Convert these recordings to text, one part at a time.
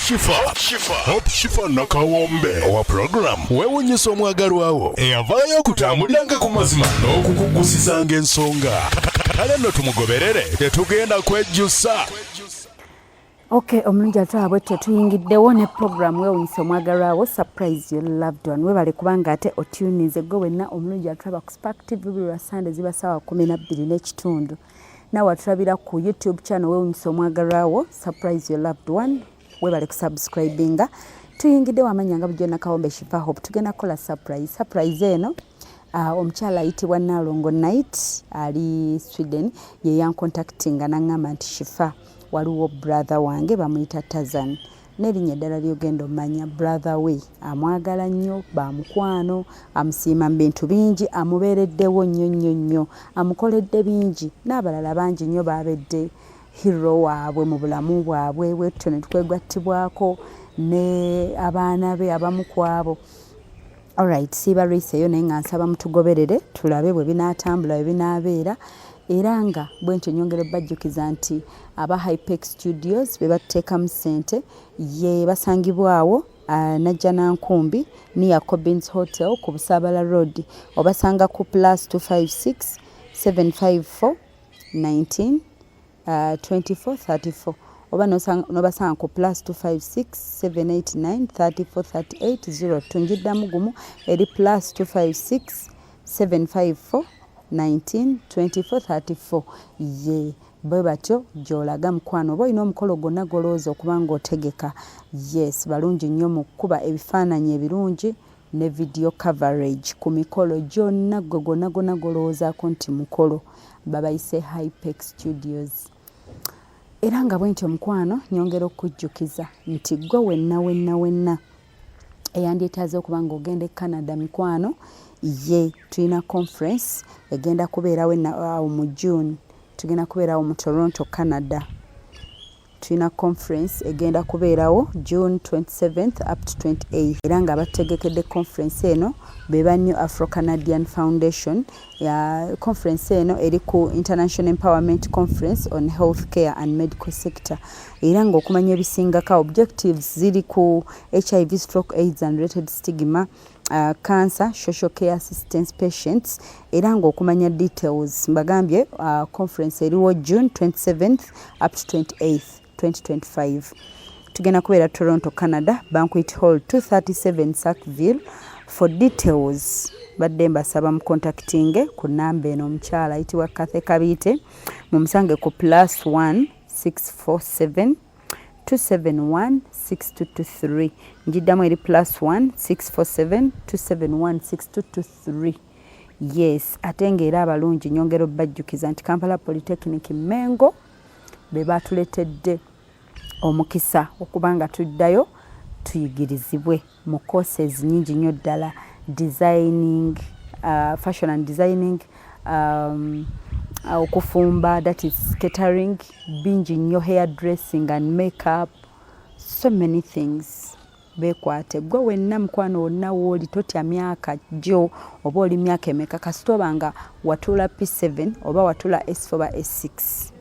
Shifa, Hope Shifa Nakawombe owa program weewunyisa omwagalwawo eyavaayo okutambuliranga ku mazima n'okukugusizanga ensonga. Kale nno tumugoberere, tetugenda kwejjusa. Ok, omulungi atulaba, bwetyo tuyingiddewo ne program Weewunyisa Omwagalwawo, Surprise Your Loved One. Webale kubanga ate otuninze gwe wenna omulungi atulaba ku Spark TV buli lwa Sande ziba saawa 12:30. Naawe atulabira ku YouTube channel Weewunyisa Omwagalwawo, Surprise Your Loved One, webale kusubscribinga. Tuyingiddewo, amanya nga bulijjo Nakawombe Shifa Hope. Tugenda kukola surprise. Surprise eno, omukyala ayitibwa Nalongo Night ali Sweden ye yancontactinga naŋŋamba nti, "Shifa, waliwo brother wange bamuyita Tazan," n'erinnya eddala lyogenda omanya. Brother we amwagala nnyo, bamukwano, amusiima mu bintu bingi, amubeereddewo nnyo nnyo nnyo, amukoledde bingi, n'abalala bangi nnyo babedde hero waabwe mu bulamu bwabwe. Bwetutyo ne tukwegattibwako ne abaana be abamu ku abo. Alright, siiba lwiseeyo, naye nga nsaba mutugoberere tulabe bwe binaatambula, bwe binaabeera. Era nga bwe ntyo nyongera obbajjukiza nti aba Hypex Studios be batuteekamu ssente. Ye basangibwawo Najja Nankumbi near Cobins Hotel ku Busaabala Road. Obasanga ku +256 754 19 24 34, oba nobasanga ku +256 789 34 38 02. Njiddamu gumu, eri +256 754 19 24 34. Ye bwe batyo gy'olaga, mukwano, oba olina omukolo gwonna gw'olowooza okuba ng'otegeka. Yes, balungi nnyo mu kkuba ebifaananyi ebirungi ne video coverage ku mikolo gyonna. Gwe gwonna gwonna gw'olowoozaako nti mukolo, babayise Hypex Studios. Era nga bwe ntyo, mukwano, nyongera okukujjukiza nti gwe wenna wenna wenna eyandyetaaze okuba ng'ogenda e Canada, mikwano, ye tulina conference egenda kubeerawo awo mu June. Tugenda kubeerawo mu Toronto, Canada. Tulina conference egenda kubeerawo June 27th up to 28. Era nga bategekedde conference eno be ba New Afro Canadian Foundation. Ya conference eno eri ku International Empowerment Conference on Health Care and Medical Sector. Era ng'okumanya ebisingako, objectives ziri ku HIV stroke AIDS and related stigma, cancer, social care assistance patients. Era ng'okumanya details, mbagambye conference eriwo June 27th up to 28th 2025. Tugenda kubeera Toronto, Canada, Banquet Hall, 237 Sackville. For details, badde mbasaba mucontactinge ku namba eno. Omukyala ayitibwa Kathe Kabiite, mumusange ku +1 647 271 6223. Njiddamu, eri +1 647 271 6223. Yes, ate ng'era abalungi nyongera obbajjukiza nti Kampala Polytechnic Mengo be batuleetedde omukisa okuba nga tuddayo tuyigirizibwe mu courses nyingi nnyo ddala: designing, fashion and designing, okufumba, that is catering, bingi nnyo, hair dressing and makeup, so many things. Beekwate gwe wenna, mukwano, wonna wooli, totya myaka gyo oba oli myaka emeka, kasita oba nga watuula P7 oba watuula S4 oba S6.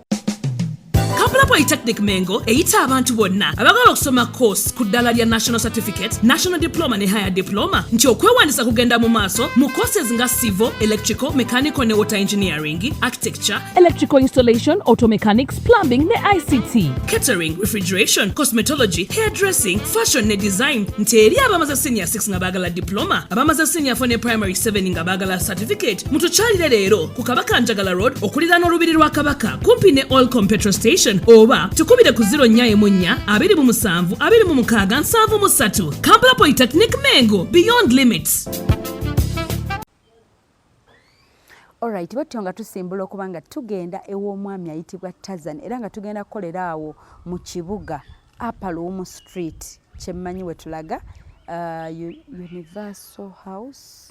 Kampala Polytechnic Mengo eyita abantu bonna abagala okusoma course ku ddala lya National Certificate, National Diploma ne Higher Diploma nti okwewandiisa kugenda mu maaso mu courses nga civil, electrical, mechanical ne water engineering, architecture, electrical installation, auto mechanics, plumbing ne ICT, catering, refrigeration, cosmetology, hairdressing, fashion ne design. Nti eri abamaze senior 6 nga baagala diploma, abamaze senior 4 ne primary 7 nga baagala certificate, mutukyalire leero ku Kabaka Njagala Road okuliraana olubiri lwa Kabaka, kumpi ne Oilcom petrol station, oba tukubire ku 04 27 26 73. Kampala Polytechnic Mengo, beyond limits. Alright, bwetyo nga tusimbula okuba nga tugenda ew'omwami ayitibwa Tazan, era nga tugenda kukolera awo mu kibuga, Upper Luwum Street, kyemmanyi we tulaga, Universal House.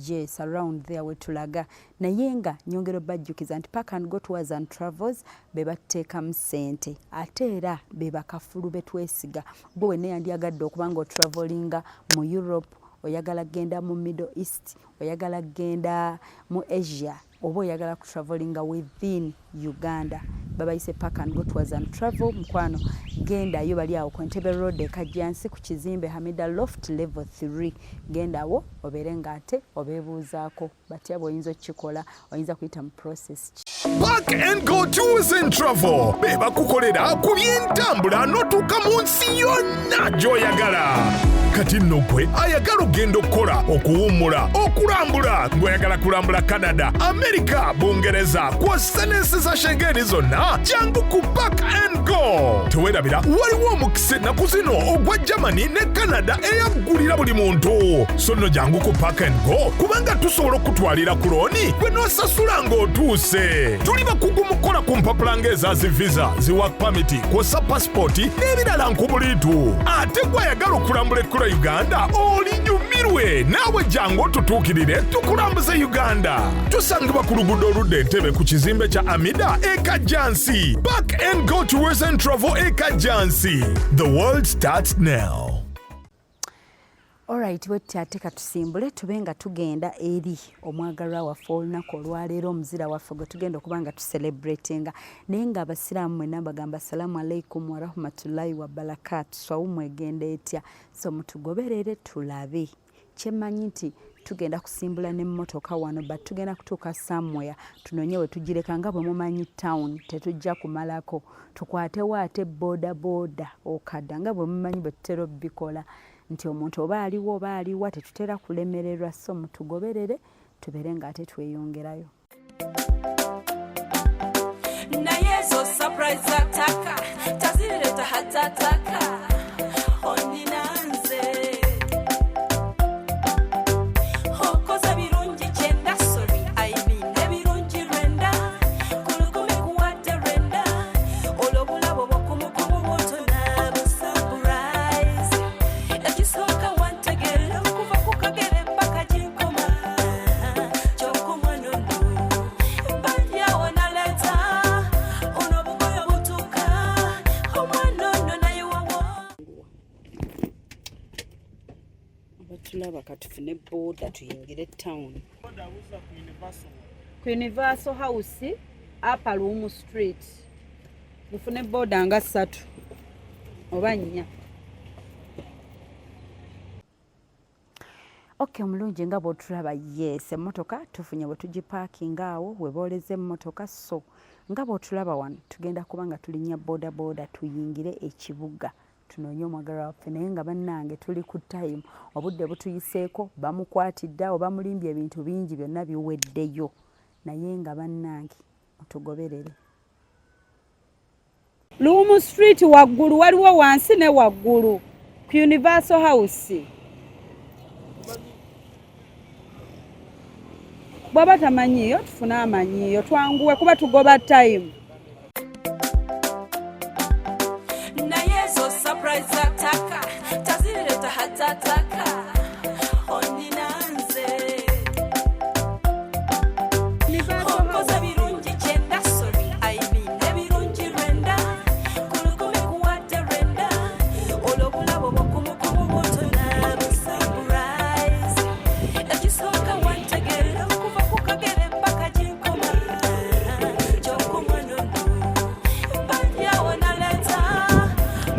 Yes, around there wetulaga. Naye nga nyongera obajjukiza nti Park and Go Tours and Travels be batuteekamu ssente, ate era be bakafulu be twesiga. Gwe wenna yandyagadde okuba nga otravelinga mu Europe, oyagala kugenda mu Middle East, oyagala kugenda mu Asia. Oba oyagala ku travelinga within Uganda, babayise Park and Go Tours and Travel. Mukwano, gendayo, bali awo ku Entebbe Road e Kajjansi ku kizimbe Hamida Loft level 3. Gendawo obeere ng'ate obeebuuzaako batya bw'oyinza okukikola, oyinza kuyita mu process ki. Park and Go Tours and Travel be bakukolera ku by'entambula n'otuuka mu nsi yonna gy'oyagala. Kati nno gwe ayagala okugenda okukola, okuwummula, okulambula, ng'oyagala kulambula Canada, Amerika, Bungereza kw'ossa n'ensi za Shengeni zonna, jangu ku Park and Go. Teweerabira, waliwo omukisa ennaku zino ogwa Germany ne Canada eyaggulira buli muntu. So nno jangu ku Park and Go kubanga tusobola okutwalira ku looni gwe n'osasula ng'otuuse. Tuli bakugu mu kukola ku mpapula ng'eza zi visa, zi work permit kw'ossa pasipooti n'ebirala nkubuliitu. Ate gwe ayagala okulambula ekkula Uganda olinyumirwe, naawe jangu otutuukirire tukulambuze Uganda. Tusangibwa ku luguudo oludda Entebe ku kizimbe kya Amida e Kajjansi. Park and Go Tours and Travel e Kajjansi. The world starts now. Alright, bwetti ate katusimbule tube nga tugenda eri omwagalwa waffe olunaku olwaleero, omuzira waffe gwe tugenda okuba nga tucelebratinga. Naye nga abasiraamu mwenna bagamba assalamu alaikum warahmatullahi wabarakatu. Swawumu egenda etya? So mutugoberere tulabe. Kyemmanyi nti tugenda kusimbula n'emmotoka wano, but tugenda kutuuka somewhere tunoonye we tugireka. Nga bwe mumanyi, town tetujja kumalako, tukwatewo ate boda boda okadda. Nga bwe mumanyi bwe tutera obbikola nti omuntu oba aliwo oba aliwa, tetutera kulemererwa. So mutugoberere tubeere ng'ate tweyongerayo. Naye ezo surprise zataka tazireta hatataka onina nze okoze birungi kyenda, sorry, I mean ebirungi 90 ku 1,000 kuwadde 90. Olwo obulabo bwokumukumu butona bu surprise. Ekisooka wantegeera okuva ku kagere paka ginkoma kyokka omwana ono bandyawo naleeta ono obugoyo butuuka omwana ono naye wawo. Abatulaba, katufune boda tuyingire town ku Universal House, Upper Room Street. Mufune boda nga ssatu oba nnya. Ok, omulungi, nga bw'otulaba, yes, emmotoka tufunye bwe tugipaakinga awo we booleza emmotoka. So nga bw'otulaba wano, tugenda kuba nga tulinnya boda boda tuyingire ekibuga tunoonye omwagalwa waffe. Naye nga bannange tuli ku time, obudde butuyiseeko, bamukwatidde awo, bamulimbye ebintu bingi, byonna biweddeyo. Naye nga bannange mutugoberere. Luwum Street waggulu, waliwo wansi ne waggulu ku Universal House. Bw'aba tamanyiiyo, tufune amanyiiyo twanguwe kuba tugoba time. Naye ezo surprise zataka tazireta hatataka onina nze okoze birungi kyenda, sorry, I mean ebirungi 90 ku 1,000 kuwadde 90. Olwo obulabo bwokumukumu butona bu surprise. Ekisooka wantegeera okuva ku kagere paka ginkoma kyokka omwana ono bandyawo naleeta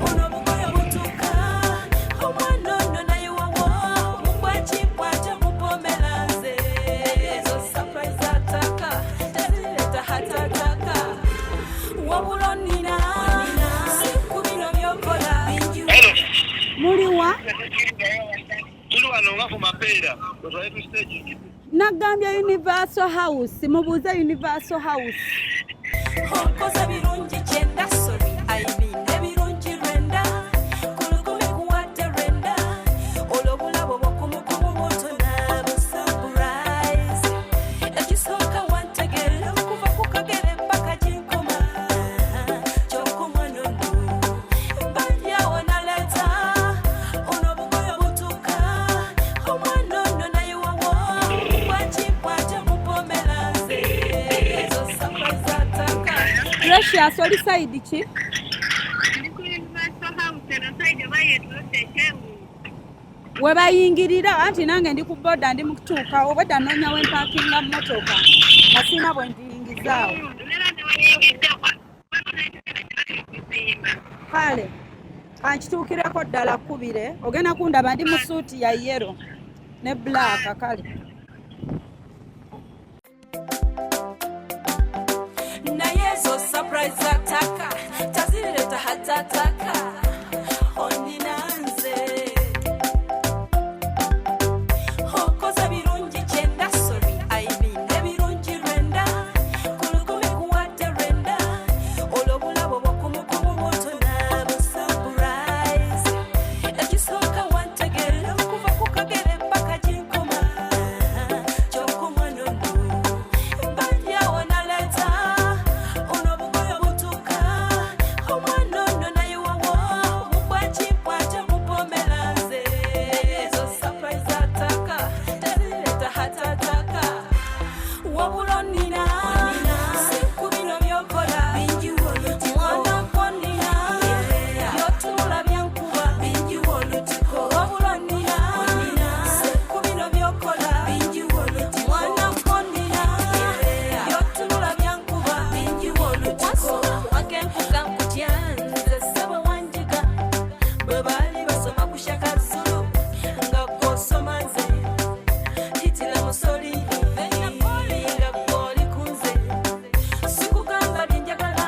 ono obugoyo butuuka omwana ono naye wawo mukwakibwajo mupomera nze ezo surprise ataka tazireta hatataka wabula onina ku bino byokola bingi. Muliwa? Tuli wano nga ku Mapeera wetwali tu staging. Nagambye Universal House, mubuuze Universal House. Okoze birungi 90, sorry, I mean ebirungi 90 ku 1,000 kuwadde 90. Olwo obulabo bwokumukumu butona bu surprise. Ekisooka wantegeera okuva ku kagere paka ginkoma kyokka omwana ono bandyawo naleeta ono obugoyo butuuka omwana ono naye wawo bwakibwajo mupomera nze ezo surprise ataka. Precious, oli side ki? Ndi ku Universal House eno side oba yetuuse ekyengulu. We bayingirira anti nange ndi ku boda ndi mukutuuka obwedda nnoonya we mpaakinga mmotoka nga sirina bwe ndiyingizaawo. Kale kankituukireko ddala kkubire ogenda kundaba ndi mu suuti ya yero ne bulaaka kale. Naye ezo surprise zataka tazireta hatataka onina nze okoze birungi kyenda sorry I mean ebirungi lwenda ku lukumi kuwadde lwenda olwo obulabo bwokumukumu butona bu surprise ekisooka wantegeera okuva ku kagere mpaka gyenkoma kyokka omwana ono mbalyawo naleeta ono obugoye obutuuka omwana ono naye wawo mubwakimpwate mupomera nze ezo surprise ataka tezireta hatataka wabula onina si ku bino byokola mwana gwonina byotunula byankuba wabula onina si ku bino byokola mwana gwonina byotunula byankuba wasoma wakenkuga nkutya nze ssebo wanjiga bwe baali basoma ku Shaka Zulu nga gw'osoma nze Hitler Mussolini nga gw'oli ku nze sikugamba bye njagala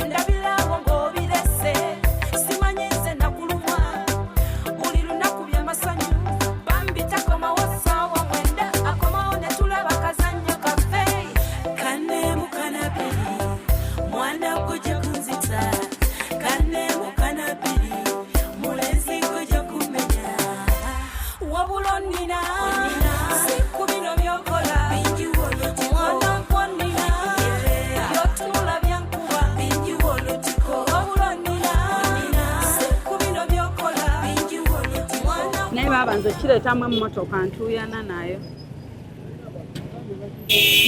ndabirawo ng'obirese simanyi nze nakulumwa buli lunaku byamasanyu bambi takomawo ssaawa 9 akomawo ne tulaba kazannyo kaffe kanemu kanabiri mwana gujja kunzita kanemu kanabiri mulenzi gujja kumenya wabula onina si ku bino byokola mwana gwonina byotunula byankuba wabula onina si ku bino byokola mwana Naye baaba nze kireetamu emmotoka ntuuyana nayo.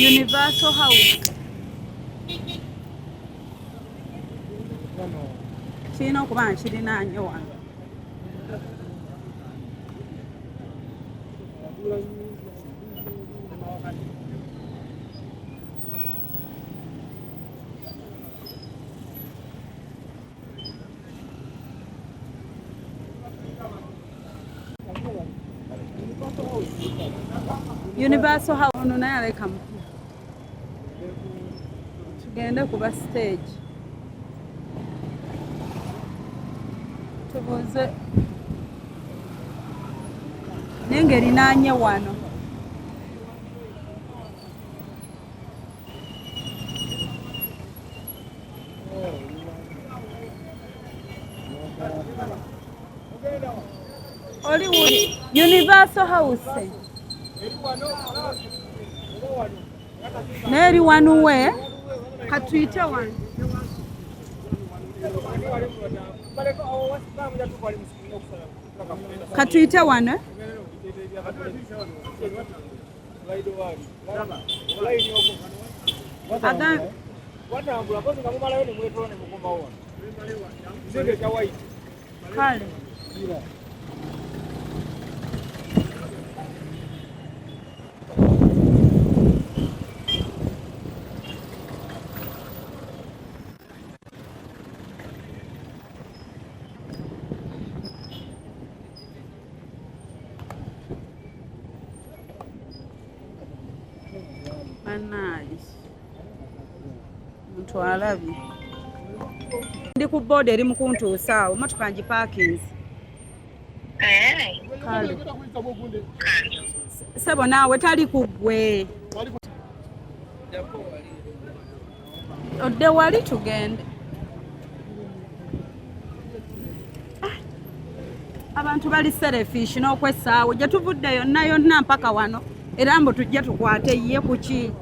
Universal House kirina okuba nga kirinaanye wano. Universal House ono naye aleka mukulu. Tugende kuba stage tubuuze naye ng'erinaanye wano. Oli wuli Universal House naye eri wano we katuyite wano. Katuyite wano. Kale. Bannange omuntu alabye. Ndi ku booda eri mu kuntuusa awo, mmotoka ngipaakinze. Kale. Ssebo naawe tali ku ggwe. Odde wali tugende. Abantu bali selfish n'okwessaawo gye tuvudde yonna yonna mpaka wano era mbu tujje tukwate ye kuki.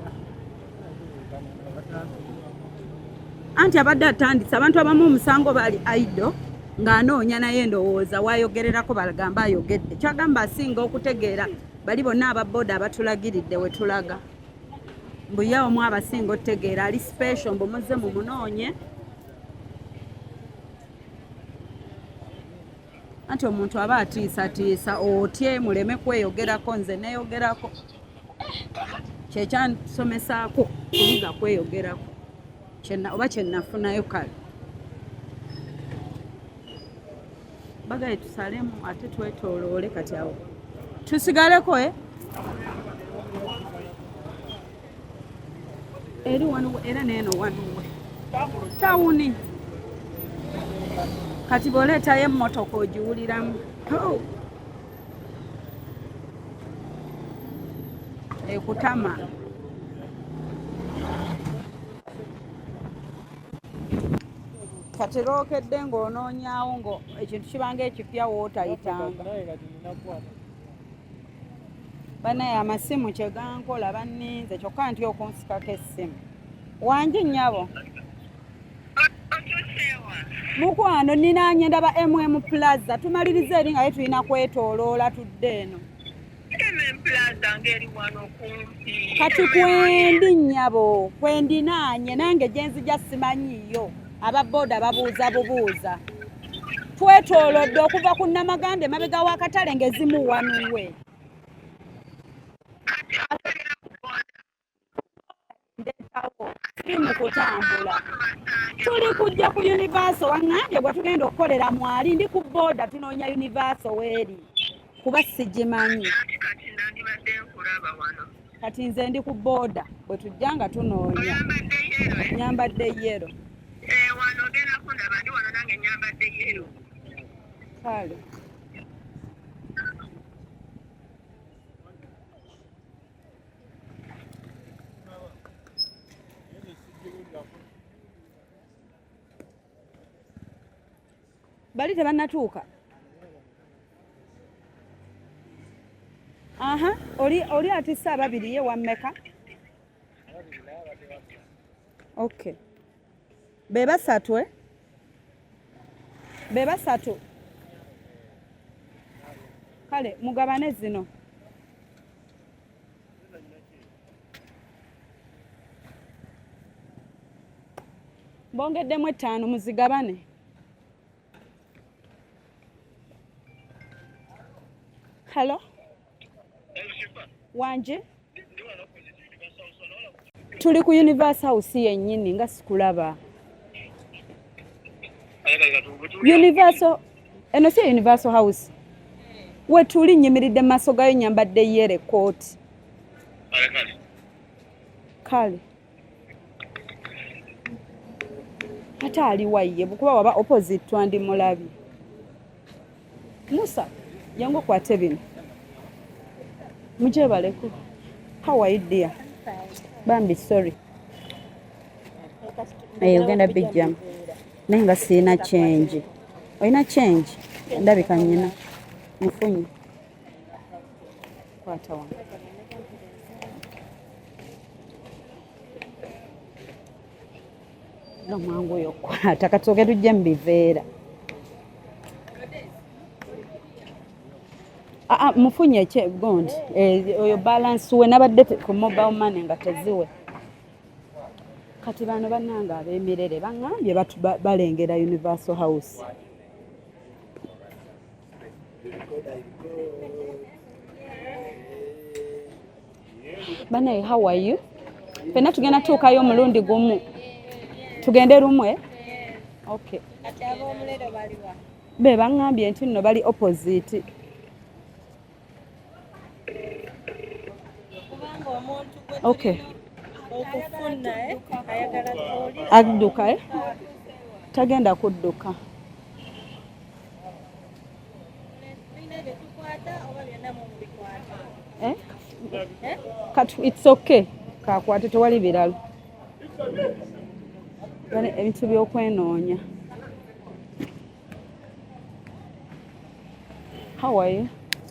Anti abadde atandise abantu abamu omusango bali idle ng'anoonya naye ndowooza waayogererako bagamba ayogedde kyagamba asinga okutegeera bali bonna aba boda abatulagiridde we tulaga mbu ye omu abasinga otutegeera ali special mbu muzze mumunoonye. Anti omuntu aba atiisatiisa otye muleme kweyogerako, nze neeyogerako. Kyekyansomesaako kuyiga kweyogerako oba kyenafunayo. Kale bagaye tusalemu ate twetooloole, kati awo tusigaleko eh? Eri wano era neeno wanuwe tawuni. Kati bw'oleetayo emmotoka ogiwuliramu ekutama. Kati lwokedde ng'onoonyaawo ngo ekintu kibanga ekipya wootayitanga. Banaye amasimu kyegankola banninze kyokka nti okunsikako essimu. Wangi nnyabo. Mukwano ninaanye ndaba MM Plaza, tumaliriza eri nga ye tulina kwetooloola tudde eno. Kati kwendi nnyabo, kwendinaanye nange gye nzija simanyiiyo, aba booda babuuza bubuuza. Twetoolodde okuva ku Namaganda emabega w'akatale ng'ezimu wanuwe. Ndekawo tuli mu kutambula, tuli kujja ku Universal. Waŋŋambye gwe tugenda okukolera mwali, ndi ku booda tunoonya Universal weeri kuba sigimanyi. Kati nze ndi ku booda bwe tujja nga tunoonya. Nyambadde yellow. Kale bali tebannatuuka. Aha, oli oli atisse ababiri ye wammeka? Okay, be basatu eh? Be basatu. Kale mugabane zino. Bongeddemu 5 muzigabane. Hello? Wanje? Tuli ku Universal House yennyini nga sikulaba. Universal, eno si Universal House. We tuli nnyimiridde mu maaso gayo, nyambadde yere kooti. Kale. Ate aliwa ye kuba waba opposite twandimulabye. Musa, jangu okwate bino. Mujebaleko. How are you dear? Bambi sorry. Eh, ogenda bijjamu. Naye nga sirina change. Olina change? Ndabika nnyina. Nfunye. Kwata wano. Omwangu oyo okukwata katusooke tujje mu biveera. Aa, mufunye ekye gondi oyo balance we nabadde ku mobile money nga teziwe. Kati bano bannange ab'emirere baŋŋambye balengera Universal House. Banaye, how are you? Fenna tugenda tuukayo omulundi gumu. Tugende lumu eh? Okay. Be baŋŋambye nti nno bali opposite. Okay. Adduka eh? Tagenda kudduka. Eh? Kati it's okay. Kakwate tewali birala. Ebintu by'okwenoonya. How are you?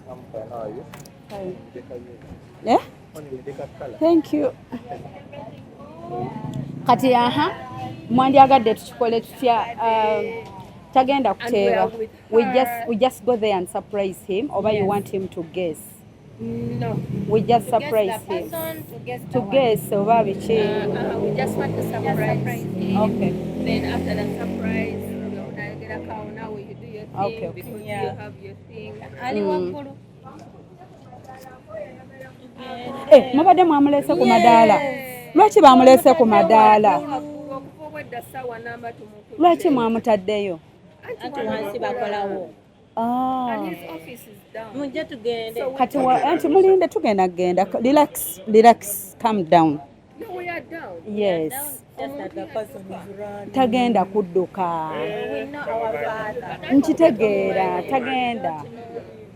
I'm fine. How are you? Fine. Yeah? Thank you. Kati aha, mwandyagadde tukikole tutya? Tagenda kuteeba. We just go there and surprise him, or yes. You want him to guess? No. We just To guess surprise the him. person, to guess To the one. guess oba biki. We just want to surprise him. Okay. Then after the surprise, now you do your thing Okay. because Yeah. you have your thing. Ali waggulu. Eh, mubadde mwamuleese ku madaala? Lwaki bamuleese ku madaala? Waggulu okuva obwedda ssaawa namba tumukutte. Lwaki mwamutaddeyo? Anti wansi bakolawo. Ah. And his office is down. Mujje tugende. Kati anti mulinde, tugenda kugenda. Relax, relax, calm down. No, we are down. Yes. Just that the person is running. Tagenda kudduka. We know our father. Nkitegeera, tagenda.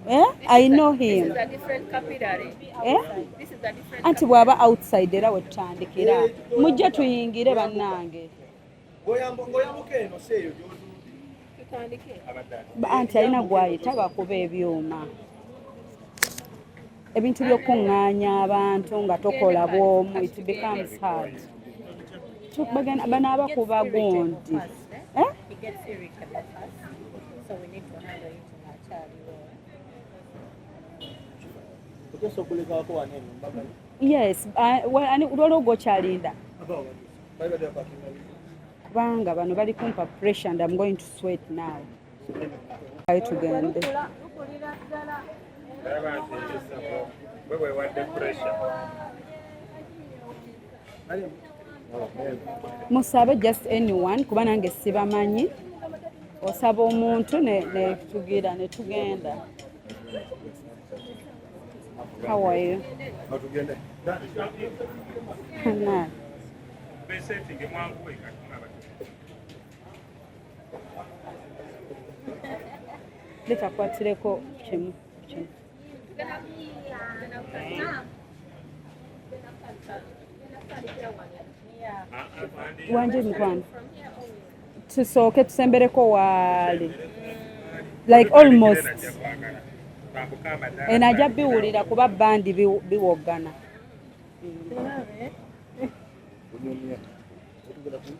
Eh? I know him. This is a different capillary. Eh? This is a different Anti bw'aba outside era wetutandikira. Mujje tuyingire bannange. Ng'oyambuka eno si eyo gy'otuudde. Tutandike. Anti alina gwayita bakuba ebyuma. Ebintu by'okuŋŋaanya abantu nga tokola bw'omu, it becomes hard. Bano abakuba gundi. Eh? He gets irritable fast, so we need to handle it ng'akyaliwo. Oteesa okulekaako wano eno mbaga. Yes, waliwo gw'okyalinda? Bali badde bapakinga biki? Kubanga bano bali kumpa pressure and I'm going to sweat now. Ayo tugende. Ndaba nti ekisako bwe bwewadde pressure. Musabe just anyone, kuba nange sibamanyi. Osaba omuntu ne tugira ne tugenda. How are you? Batugende. Na. Besetinge mwanguwe kati mulaba. Leta kwatireko kimu kimu. Wanje mikwano, tusooke tusembereko waali, like almost. Bambuka amadaala. Eno ajja biwulira kuba bandi biwoggana. Bunyumya. Tugenda ku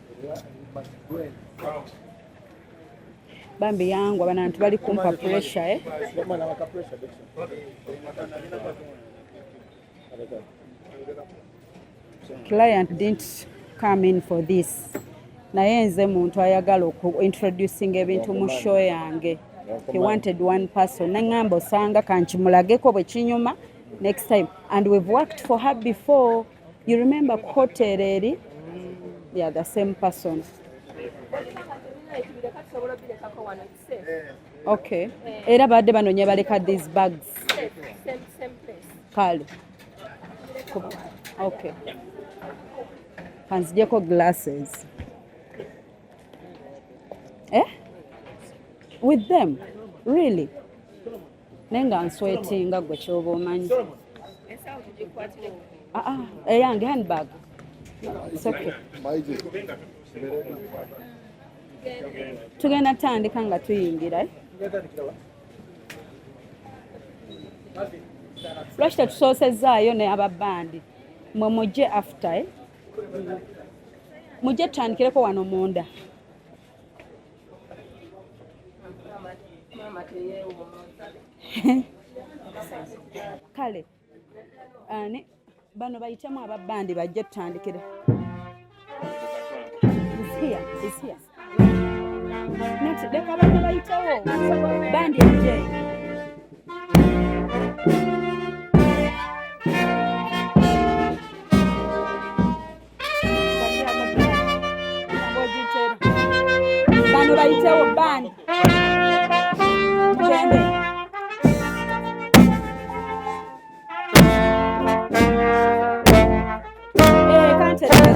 Bambi yangwa, banantu bali kumpa pressure, eh? Bamala baka pressure, Dixon. Client didn't come in for this, naye nze muntu ayagala oku introducing ebintu mu show yange. He wanted one person, naŋŋamba osanga kankimulageko bwe kinyuma next time, and we've worked for her before. You remember ku hotel eri? Yeah, the same person. Ebireka tusobola obirekako wano, it's safe. Okay, era badde banoonya baleka these bags. Safe, same, same place. Kale, okay, kanzijeko glasses, eh? With them really, naye nga nswetinga gwe kyoba omanyi. Ensawo tugikwatire. Ah, ah, eyange handbag. It's okay. Tugenda tandika nga tuyingira, eh? Lwaki tetusoosezaayo ne ababandi? Mwe mujje after, eh? Mujje tutandikireko wano munda. Maama teyeewumuza. Kale ani bano bayitemu, ababandi bajje tutandikire. Is here, is here. Nati leka bano bayitewo, bandi ejje. Bw'ogitera. Bano bayitewo, bandi tugende. Eh, kanterere.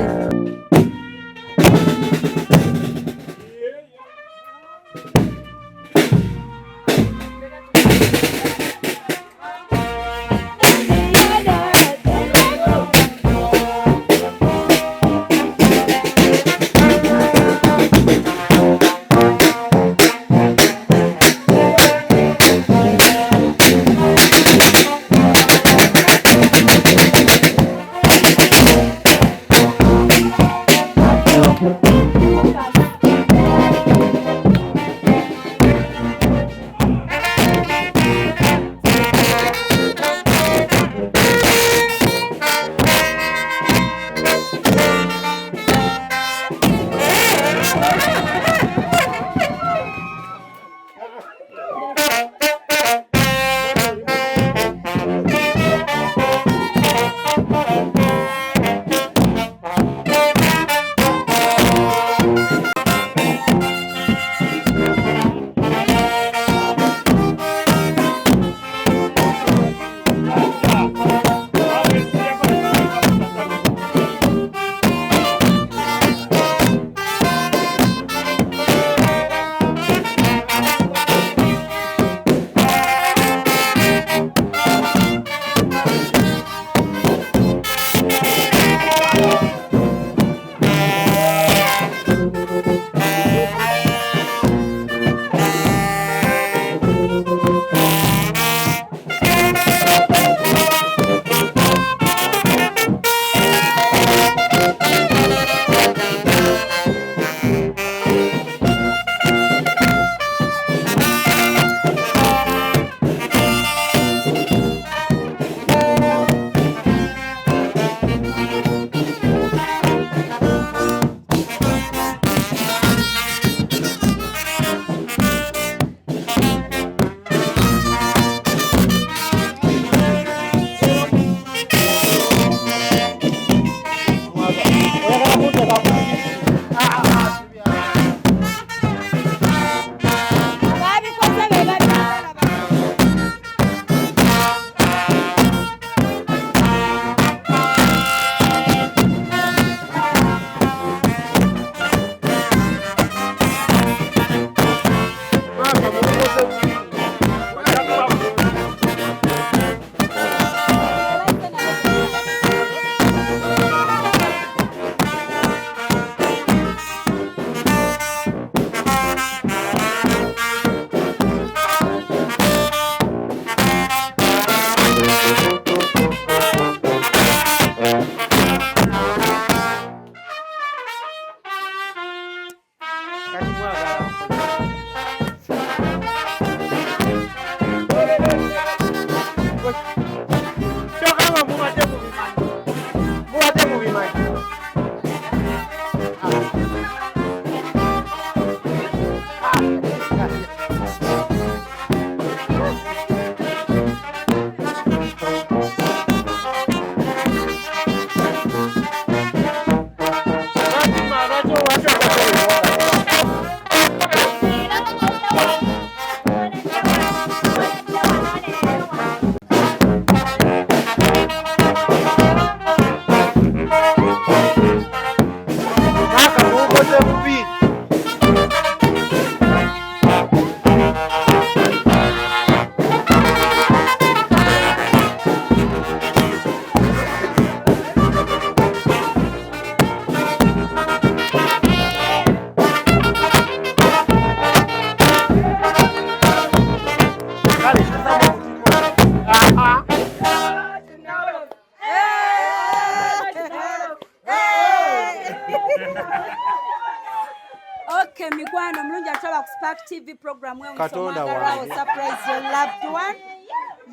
Spark TV program Katonda wewunsomwagalwawo wange. Surprise your loved one.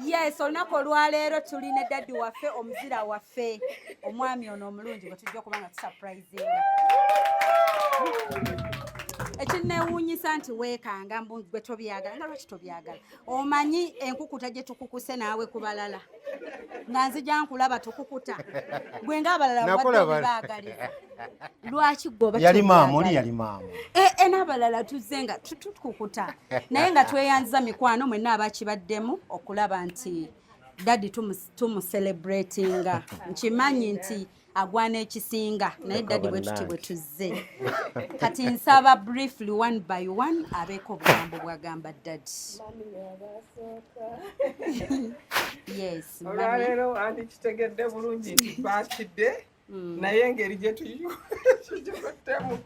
Yes, olunaku olwaleero tuli ne daddy waffe, omuzira waffe, omwami ono omulungi gwe tujja okuba nga tusurprisinga. Ekinneewuunyisa nti weekanga mbu gwe tobyagala, nga lwaki tobyagala? Omanyi enkukuta gye tukukuse naawe ku balala, nga nzija nkulaba tukukuta gwe ng'abalala obadde Nakulaba. obibaagaliza, lwaki gwe oba Yali maama oli tobyagala? yali maama. E, n'abalala tuzze nga tukukuta, naye nga tweyanziza mikwano mwenna abakibaddemu okulaba nti daddy tumucelebratinga. Nkimanyi nti agwana ekisinga, naye daddy bwe tuti bwe tuzze kati nsaba briefly, one by one, abeeko obugambo bwagamba daddy. Yes, mummy. Olwaleero wandikitegedde bulungi nti birthday, naye engeri gye tugikuttemu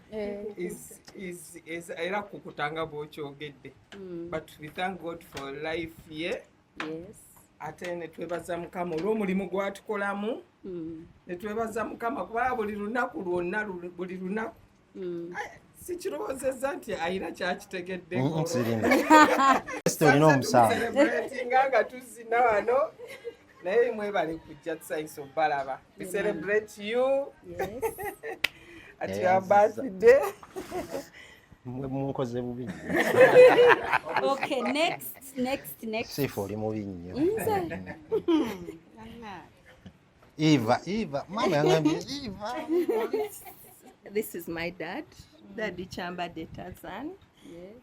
era kukutanga bw'okyogedde, but we thank God for life ye, ate ne twebaza Mukama olw'omulimu gwatukolamu, ne twebaza Mukama kuba buli lunaku lwonna, buli lunaku sikirowoozezza nti ayina kyakitegeddeko. Sirina. Esther, olina omusango. Celebratinga nga tuzina wano, naye mwebale kujja, tusanyusa obalaba. We celebrate you at your birthday. Mwe munkoze bubi nnyo. Okay, next, next, next. Sifa, oli mubi nnyo. Nze? Eva, Eva, maama yangambye Eva. This is my dad, Daddy Chamba Tarzan,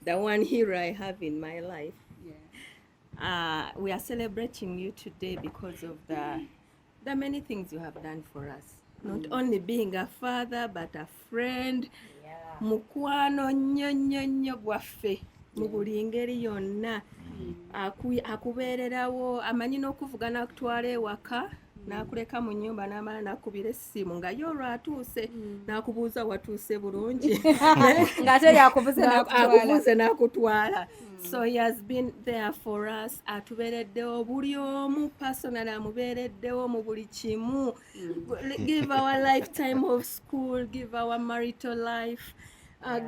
the one hero I have in my life. We are celebrating you today because of the many things you have done for us. Not only being a father, but a friend. Mukwano nnyo nnyo nnyo gwaffe mu buli ngeri yonna. Akubeererawo, amanyi n'okuvuga n'akutwala ewaka n'akuleka mu nnyumba, n'amala n'akubira essimu nga ye olwatuuse, n'akubuuza watuuse bulungi. Ng'ate yakuvuze n'akutwala. Akuvuze n'akutwala. So he has been there for us, atubeereddewo buli omu personally, amubeereddewo mu buli kimu, give our lifetime of school, give our marital life,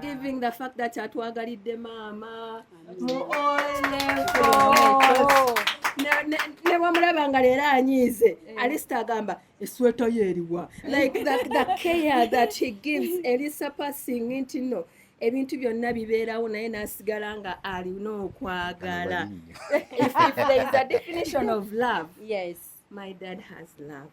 giving the fact that atwagalidde maama mu all levels. Ne bwamulaba nga leero anyiize, alisita agamba esweta ye eriwa. Like the care that he gives eri surpassing nti no ebintu byonna bibeerawo, naye n'asigala nga alina okwagala. If there is a definition of love, my dad has love.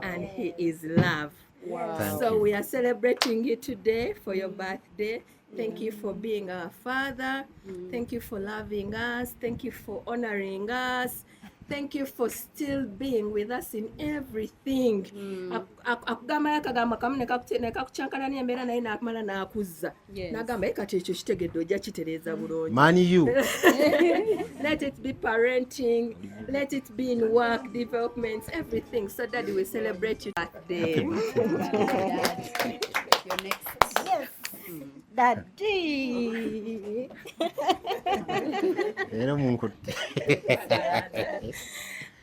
And he is love. Thank So you. we are celebrating you today for your birthday. Thank you for being our father. Thank you for loving us. Thank you for honoring us. Thank you for still being with us in everything. Akugamba akagambo kamu ne kakucyankalanya embeera, naye n'akumala n'akuzza, n'agamba, "Ye kati ekyo kitegedde, ojja kitereeza bulungi." Man you. Let it be parenting, let it be in work developments, everything. So Daddy, we celebrate you birthday. Your next. Yes. Daddy. Era munkutte.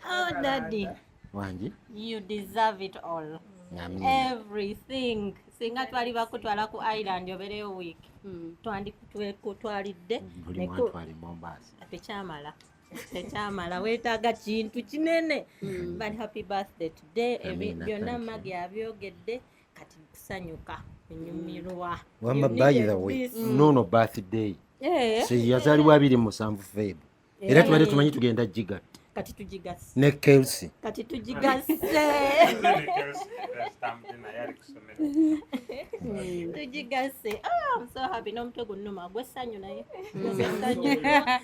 Oh, Daddy. Wangi. You deserve it all. Amiina. Everything. Singa twali bakutwala ku island obeereyo week, twandikutwalidde. Buli mwantwale Mombasa. Tekyamala. Tekyamala, weetaaga kintu kinene. But happy birthday today. Amiina, Byonna thank you. Magi abyogedde, kati kusanyuka, enyumirwa. Wamma, You by needed the way, this. nono birthday. Se yazaalibwa 27 Feb. Era tubadde tumanyi tugenda gigatta. Kati tugigase. Ne Kelsey. Kati tugigase. Naye ali kusomero. Tugigase. Oh, I'm so happy, n'omutwe gunnuma gw'essanyu, naye gw'essanyu.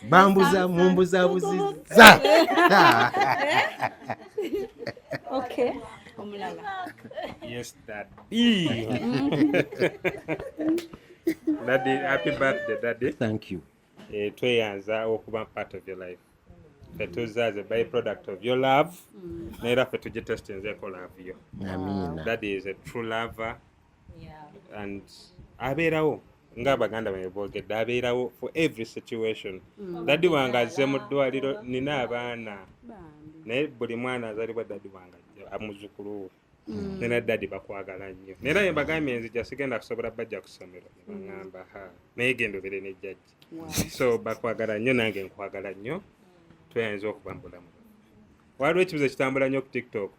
Bambuza mumbuzabuzizza. Okay. Omulala. Yes, Daddy. Daddy, happy birthday, Daddy. Thank you. Tweyanza okuba part of your life. Ffe tuzze as a byproduct of your love. Naye ffe tugitestinzeeko love yo. Amiina. Daddy is a true lover and abeerawo ng'abaganda bange boogedde, abeerawo for every situation. Daddy wange azze mu ddwaliro, nina abaana, naye buli mwana azaalibwa daddy wange ajja, amuzukulu we. Nena daddy bakwagala nnyo. Nera ye mbagambye nzija sigenda kusobola bajja ku ssomero. Ne baŋŋamba ha naye genda obeere ne jjajja. So bakwagala nnyo nange nkwagala nnyo. Tuyinza okuba mu bulamu. Waliwo ekibuzo ekitambula nnyo ku TikTok.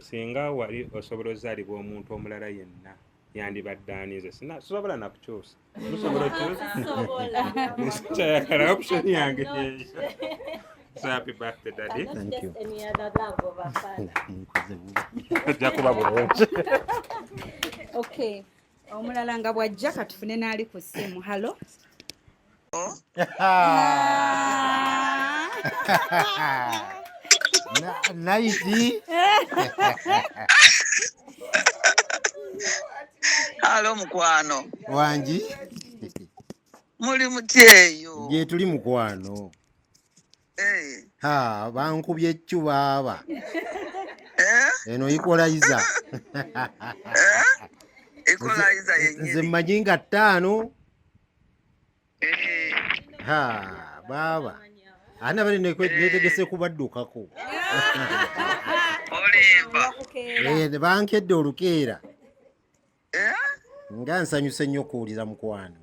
Singa wali osobola ozaalibwa omuntu omulala yenna yandibadde ani? Nze sina sobola nakukyusa. Musobola okyusa? Kyayagala option yange yeeyo. So happy birthday daddy. Thank you. Any other love of a father. Nkoze bubi. Ojja kuba bulungi. Okay, omulala nga bw'ajja katufune n'ali ku ssimu. Halo. Naiti. Halo mukwano. Wangi. Muli mutya eyo? Gye tuli mukwano. Eh. Ha, bankubye eccu baaba. Eno equalizer. Equalizer yennyini. Nze mmanyi nga 5. Ha, baaba. Ana bali netegese kubaddukako. Olimba. Eh, bankedde olukeera. Nga nsanyuse nnyo okuwulira mukwano.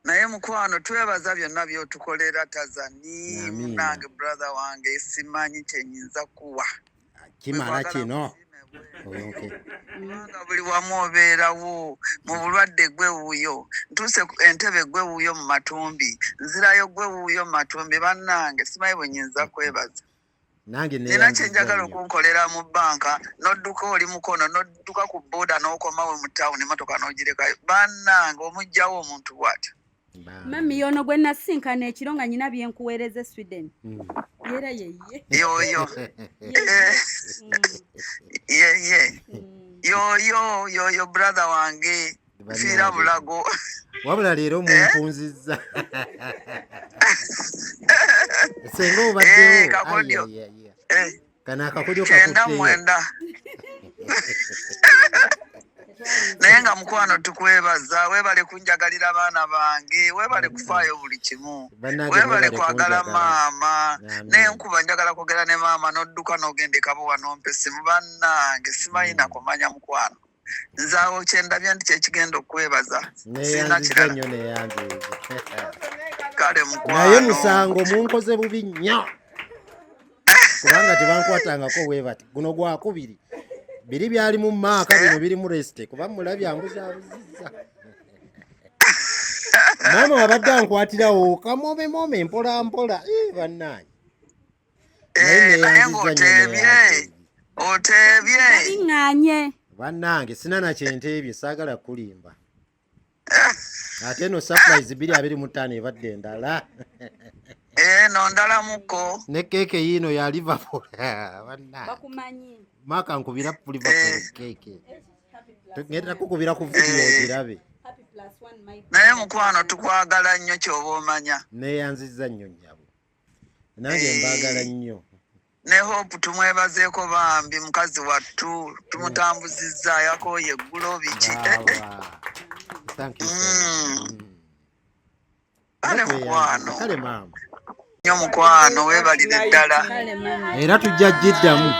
Naye mukwano twebaza byonna by'otukolera Tazani. Munange brother wange simanyi kye nnyinza kuwa. Kimala kino. Oyonke. Kubanga buli wamu obeerawo mu bulwadde gwe wuuyo ntuuse ku entebe gwe wuuyo mu matumbi nzirayo gwe wuuyo mu matumbi bannange simanyi bwe nnyinza kwebaza. Nange Nina neyanziza kye njagala nnyo. okunkolera mu bbanka n'odduka oli mukono n'odduka ku booda n'okomawo mu tawuni emmotoka n'ogirekayo bannange omuggyawo omuntu bw'atyo. Mami yono gwe nasinkana ekiro nga nyina byenkuweereza e Sweden. Yera yeye. Yoyo. Yeye. Yoyo yoyo brother wange nfiira bulago. Wabula leero mumpunzizza. Senga obaddewo. Kakodyo. Ai, ai, ai. Kano akakodyo 94. kakutteyo. Naye nga mukwano tukwebaza weebale kunjagalira abaana bange weebale kufaayo buli kimu Bannange weebale mwebale kwagala kunjagala. maama Amiina. n'enkuba njagala kwogera ne maama n'odduka n'ogenda ekabuwa n'ompa essimu bannange simanyi nakumanya mukwano nze awo kyendabye nti kyekigenda okwebaza sirina Neeyanziza kirala nnyo neeyanziza. Kale Naye mukwano. musango munkoze bubi nnyo. Kubanga tebankwatangako bwe bati. Guno gwakubiri. Biri byali mu maaka bino biri mu resite kuba mulabye ambuzaabuzizza. Maama wabadde ankwatirawo kamome mome mpola mpola. Bannange. Naye Naye neeyanzizza nnyo ng'oteebye neeyanziza. oteebye. Babiŋŋaanye. Bannange sina na kyenteebye saagala kulimba. Ate eno surprise 2025 ebadde endala. Eno ndalamuko. Ne keeke yiino ya Liverpool. Bannange. Bakumanyi. Maaka nkubira Liverpool keeke. Ngenda kukubira ku video ogirabe. Naye mukwano tukwagala nnyo ky'oba omanya. Neeyanzizza nnyo nnyabo. Nange mbaagala nnyo. Ne Hope tumwebazeeko bambi mukazi wattu tumutambuzizza yakooye eggulo biki. Baaba. Thank you so much. Kale mukwano. Kale maama. Nnyo mukwano weebalire ddala. Era tujja giddamu.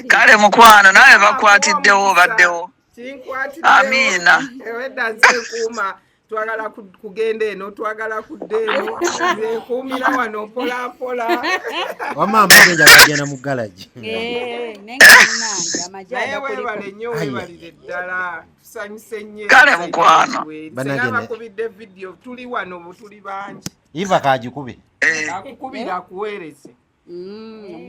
Kale mukwano naawe bakwatiddewo obaddewo. Amiina. Ewedda nze nkuuma twagala kugenda eno twagala kudda eno nze nkuumira wano mpola mpola. Wamma mbadde njagala genda mu galagi. Naye nga munnange amagye Naye agakuliko. weebale nnyo weebalire ddala tusanyuse nnyo. Kale mukwano. Bannange Senga bakubidde vidiyo tuli wano tuli bangi. Iva kagikube. Akukubira akuweereze.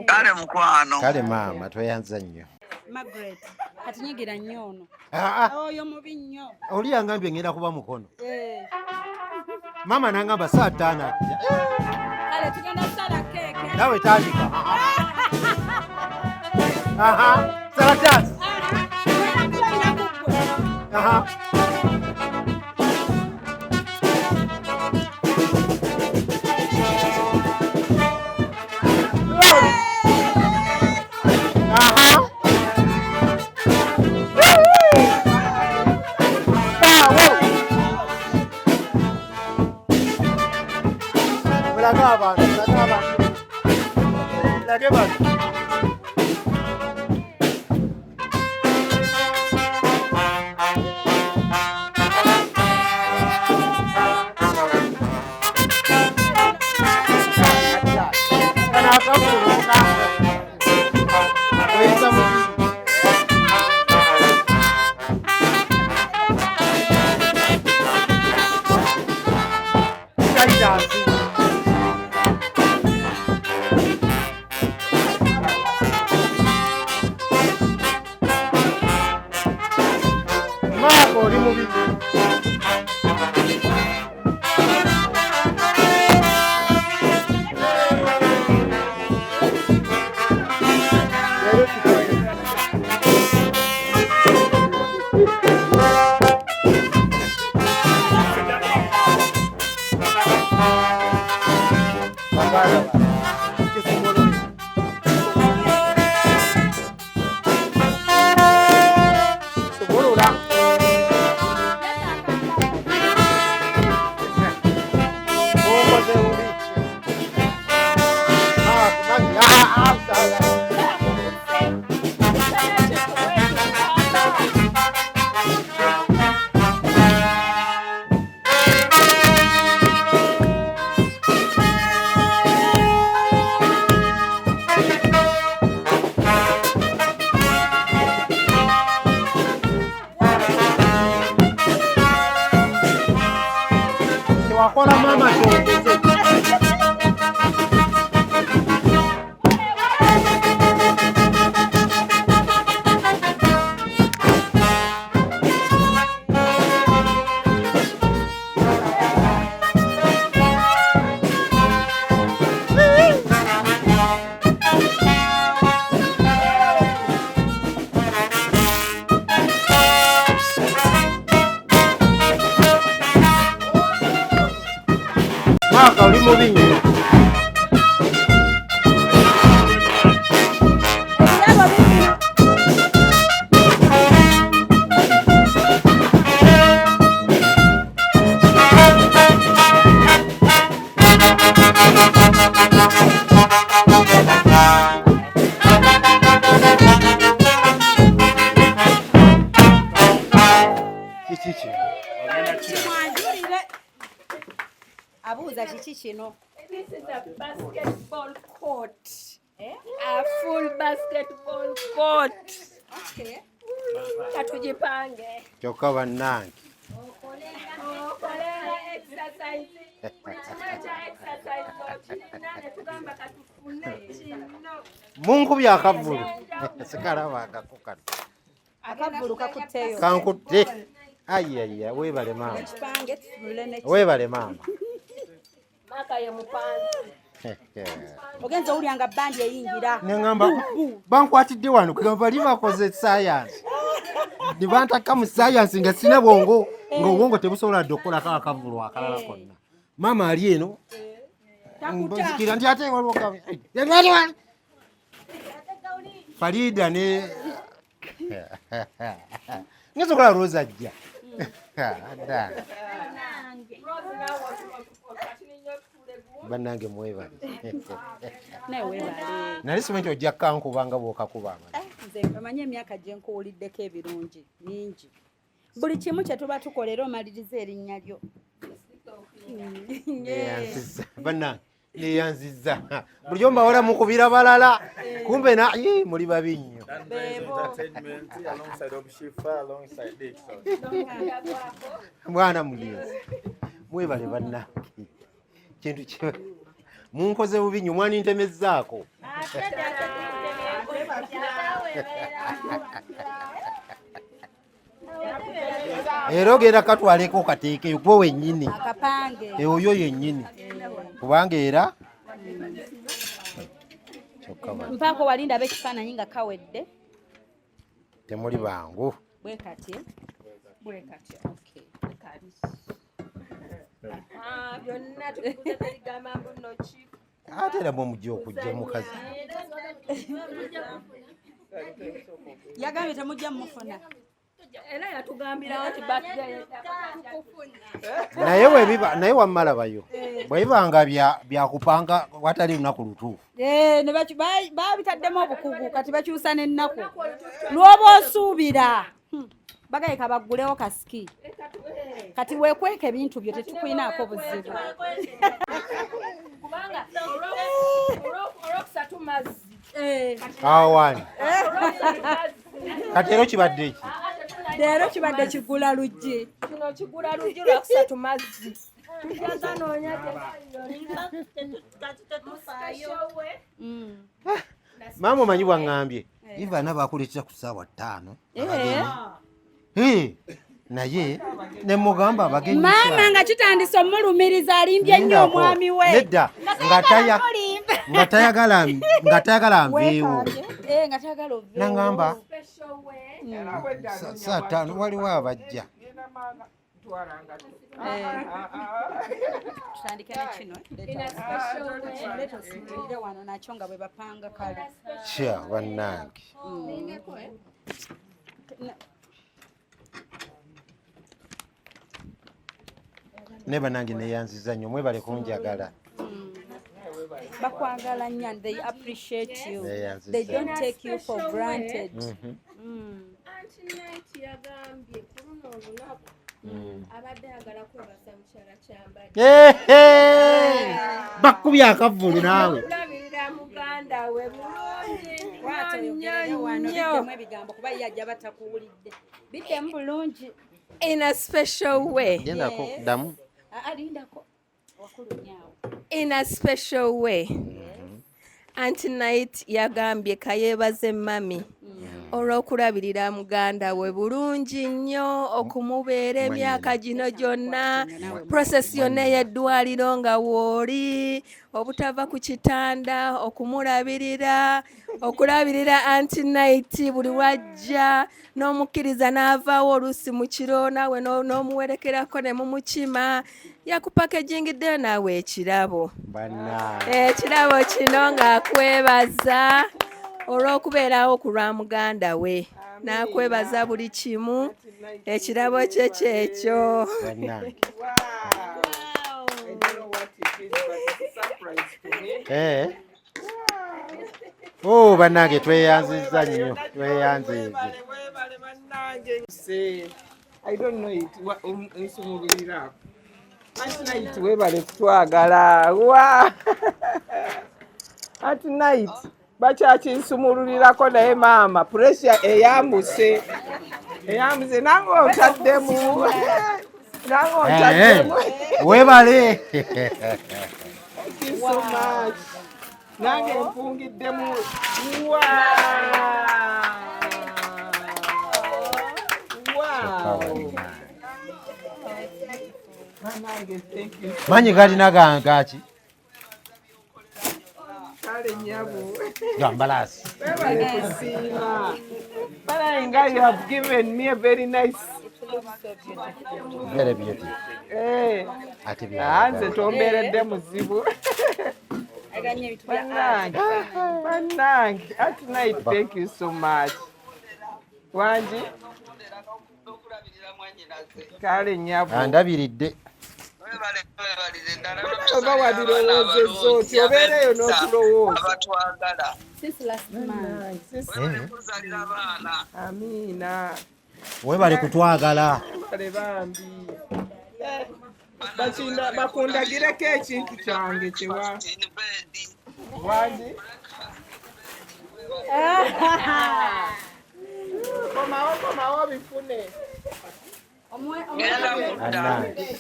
Kale mukwano. Kale maama tweyanza nnyo. Margaret katinyigira nnyo ono. Ah, ah. Oyo mubi nnyo. Oli yangambye ngenda kuba mukono. Maama n'angamba saa 5 ajja. Kale tugenda kusala keeke. Nawe tandika. Aha, sala dance. Aha. Aha. Mulage abantu, mulage abantu. Mulage bano. Titus. Maaka oli mubi. Sumulula. Munkoze bubi. Maaka, Magi, ah, ah, ah. Tewakola maama kyongeze. Maaka oli mubi nnyo. Ebirabo bibino. Kiki kino? Kimwanjulire. Abuuza kiki kino? This is a basketball court. A full basketball court. Okay. Katujipange. Kyokka bannange. Okolera exercise. Buli kimu ekya exercise okirina ne tugamba katufune kino. Munkubye akavvulu. Sikalabangako kano. Akavvulu kakutteyo. Kankutte. Ayaya, weebale maama. Ekipange tutunule ne Weebale maama. Maaka ye mupanzi. Ogenza owulira nga bandi eyingira. Ne ŋŋamba bankwatidde wano kugamba bali bakoze sayansi. Ne bantakka mu sayansi nga sina bwongo ng'obwongo tebusobola dde okukolako akavvulu akalala konna. Maama ali eno nzikira nti ate waliwo Farida ne ngenza okulaba Rose ajja. Dda. Rose naawe otulinnya otutuule gumu. Bannange mwebale. Naye weebale. Nali simanyi nti ojja kankuba nga bw'okakuba. Nze omanyi emyaka gye nkuwuliddeko ebirungi mingi. Buli kimu kye tuba tukola era omaliriza erinnya lyo. Neeyanzizza bannange neeyanzizza. Bulijjo mbawala mukubira balala kumbe na ii, muli babi nnyo. Entertainment alongside Obshifa, alongside Dixon. Mwana mulenzi mwebale bannange. Kintu kye munkoze bubi nnyo mwanintemezzaako. Era ogenda katwaleko kateekeyo gwe wennyini. Akapange. Oyo yennyini. Kubanga era kyokka bano Mpaako wali ndaba ekifaananyi nga kawedde. temuli bangu. Bwe kati. Bwe katyo. Okay. Kali. Ah, byonna tubikuze terigamba mbu nno ki. Ate era mwe mujja okujja mukazi. Yagambye temujja mufuna. Era yatugambirawo nti birthday Naye bwe naye wammalabayo. Bwe biba nga byakupanga watali lunaku lutuufu. Eh, ne babitaddemu obukugu kati bakyusa n'ennaku. Lw'oba osuubira. Bagaye kabaggulewo kasiki. Kati weekweka ebintu byo tetukulinaako buzibu. Kubanga olwokusatu mazzi. Awo wani. Kati era kibadde ki? Leero kibadde kigula luggi. Kino kigula luggi lwakusatu mazzi. Tujja Kati tetufaayo. Maama omanyi bwaŋŋambye Ivaana bakuleetera ku ssaawa 5 abagenyi. Eh, naye ne mugamba abagenyi Maama nga kitandise omulumiriza alimbye nnyo Lindako. omwami we. Nedda, nga tayagala nveewo. Eh, nga tayagala oveewo. Nangamba saa 5 waliwo abajja. Tutandike ne kino. Leeta osimulire wano nakyo nga bwe bapanga kale. Kya bannange. Ne bannange neyanziza nnyo mwebale kunjagala. Bakwagala nnyo and they appreciate you. Neyanziza. They don't take you for granted. Auntie Night yagambye ku luno olunaku abadde ayagala kwebaza mukyala Kyambadde. Ehe! Bakubye akavvulu naawe. Okulabirira muganda we bulungi Kwata nnyo oyogerere wano nnyo. biddemu ebigambo kuba ye ajja batakuwulidde. Biddemu bulungi. In a special way. Gendako ddamu. Aa, lindako. Wakulu nnyo awo. In a special way. Auntie Night yagambye kayeebaze mami olw'okulabirira muganda we bulungi nnyo, okumubeera emyaka gino gyonna, process yonna ey'eddwaliro nga w'oli, obutava ku kitanda, okumulabirira, okulabirira Auntie Night buli wajja n'omukkiriza n'avaawo oluusi mu kiro naawe n'omuwerekerako ne mumukima. Yakupakejingiddeyo naawe ekirabo. Bannange. Ekirabo kino ng'akwebaza olw'okubeerawo ku lwa muganda we, n'akwebaza buli kimu. Ekirabo kye kyekyo. Bannange. I don't know what it is, but it's a surprise to me. Eh. Oh, bannange tweyanzizza nnyo tweyanzize. Say, I don't know it. Nsumululira. Auntie Night weebale kutwagala. Wa! Auntie Night bakyakinsumululirako naye maama pressure eyambuse. Eyambuse nange ontaddemu. Nange ontaddemu. Weebale. Thank you so much. Nange mpungiddemu. Wow! Wow! Bannange, thank you so Manyi galina gangaki? Kale nnyabo. Gambalaasi. Webale kusiima. Bannange nga you have given me a very nice. Very beautiful. Eh. Ate Ah, nze tombeeredde muzibu. Bannange, bannange, Auntie Night, thank you so much. Wangi? Kale nnyabo. Andabiridde. Oba wabirowoozezza oti obeereyo n'otulowooza. Abatwagala. Since last month. Amiina. Weebale kutwagala. Kale bambi. Bakinda bakundagireko ekintu kyange kyewa. Wangi? Komawo komawo bifune. Bannange.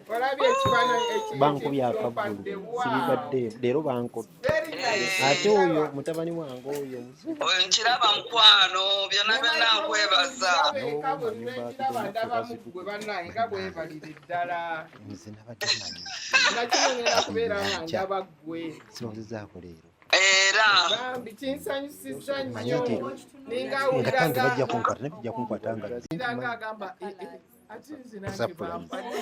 Olabye ekifaananyi Bankubye akavvulu sibibadde leero bankodde. Ate oyo mutabani wange oyo muzibu. Oyo nkiraba mukwano byonna byonna nkwebaza. Ndaba gwe bannange nga bwebalire ddala. Nze nabadde manyi. Nakino ngenda kubeera nga ndaba ggwe. Sirowoozezaako leero. Era Bambi kinsanyusizza Manyi nnyo. nti Ninga nga tange awulira bajja kunkwata naye bijja kunkwata nga nga ng'agamba "Eh, eh, ate nze nange Surprise. bampadde."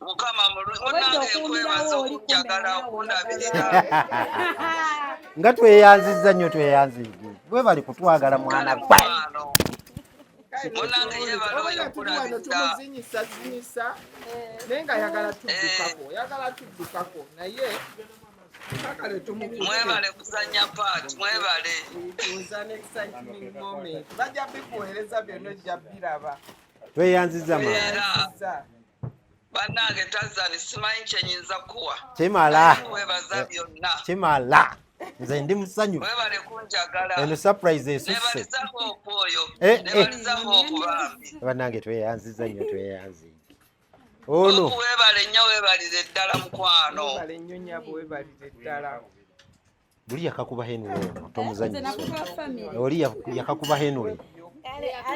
Mukama mulungi munnange nkwebaza okunjagala okundabirira. Nga tweyanzizza nnyo tweyanzidde. Weebale kutwagala mwana gwe. Munnange yeebale oyo Oba tuli wano okulabirira. tumuzinyisa zinyisa naye nga ayagala tuddukako ayagala tuddukako naye kakale tumukutte. Mwebale kuzannya part mwebale. It was an exciting moment. Bajja bikuweereza byonna ojja biraba. Tweyanzizza maama. Era bannange Tarzan simanyi kye nnyinza kuwa. Kimala. Nkwebaza byonna. Kimala. Nze ndi musanyufu. Mwebale kunjagala. Eno surprise esusse. Neebaliza Hope oyo. Eh, eh. Neebaliza Hope bambi. Bannange tweyanzizza nnyo tweyanzidde. Ono Weebale nnyo, weebalire ddala mukwano. Weebale nnyo nnyabo, weebalire ddala. Buli yakakuba Henry ono tomuzanyisa. Nakuba family. Oli yakakuba Henry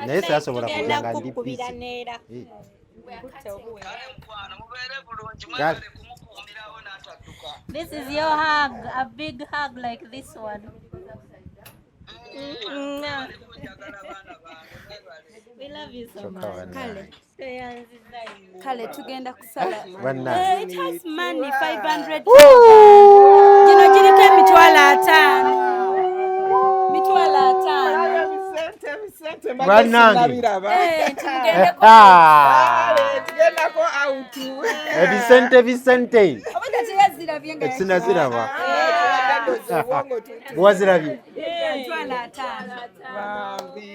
naye saasobola kujja nga ndi Kukubira busy. neera. Eh. Kale. This is your hug, a big hug like this one. Mwah. We love you so Kyokka much. bannange. Tweyanziza nnyo. Kale tugenda kusala. Bannange. Eh, it has money 500. Gino giriko 50,000. 50,000. Ebisente, ebisente mbadde Bannange. sinnabiraba. Eh, nti mugendeko. Ah! Kale, tugendako out. Ebisente bisente. Oba teyazirabye nga Sinaziraba. Obwongo Wazirabye. 50,000. Bambi.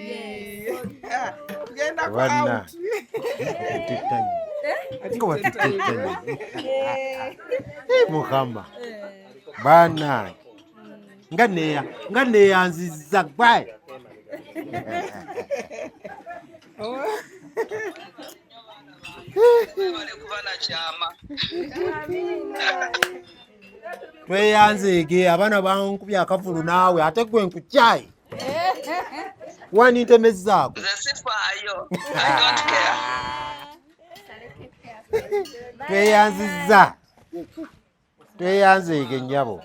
Tugendako Banna. out. Tutettanyi. Nga watutettanyi. Eh, Mukama. Bannange. Nga neya nga neyanzizza gwe. Weebale kuba na kyama. Tweyanzeege abaana bankubye akavulu naawe ate gwe nkukyayi. Wandintemezzaako. Nze sifaayo. I don't care. Tweyanzizza. Tweyanzeege nnyabo.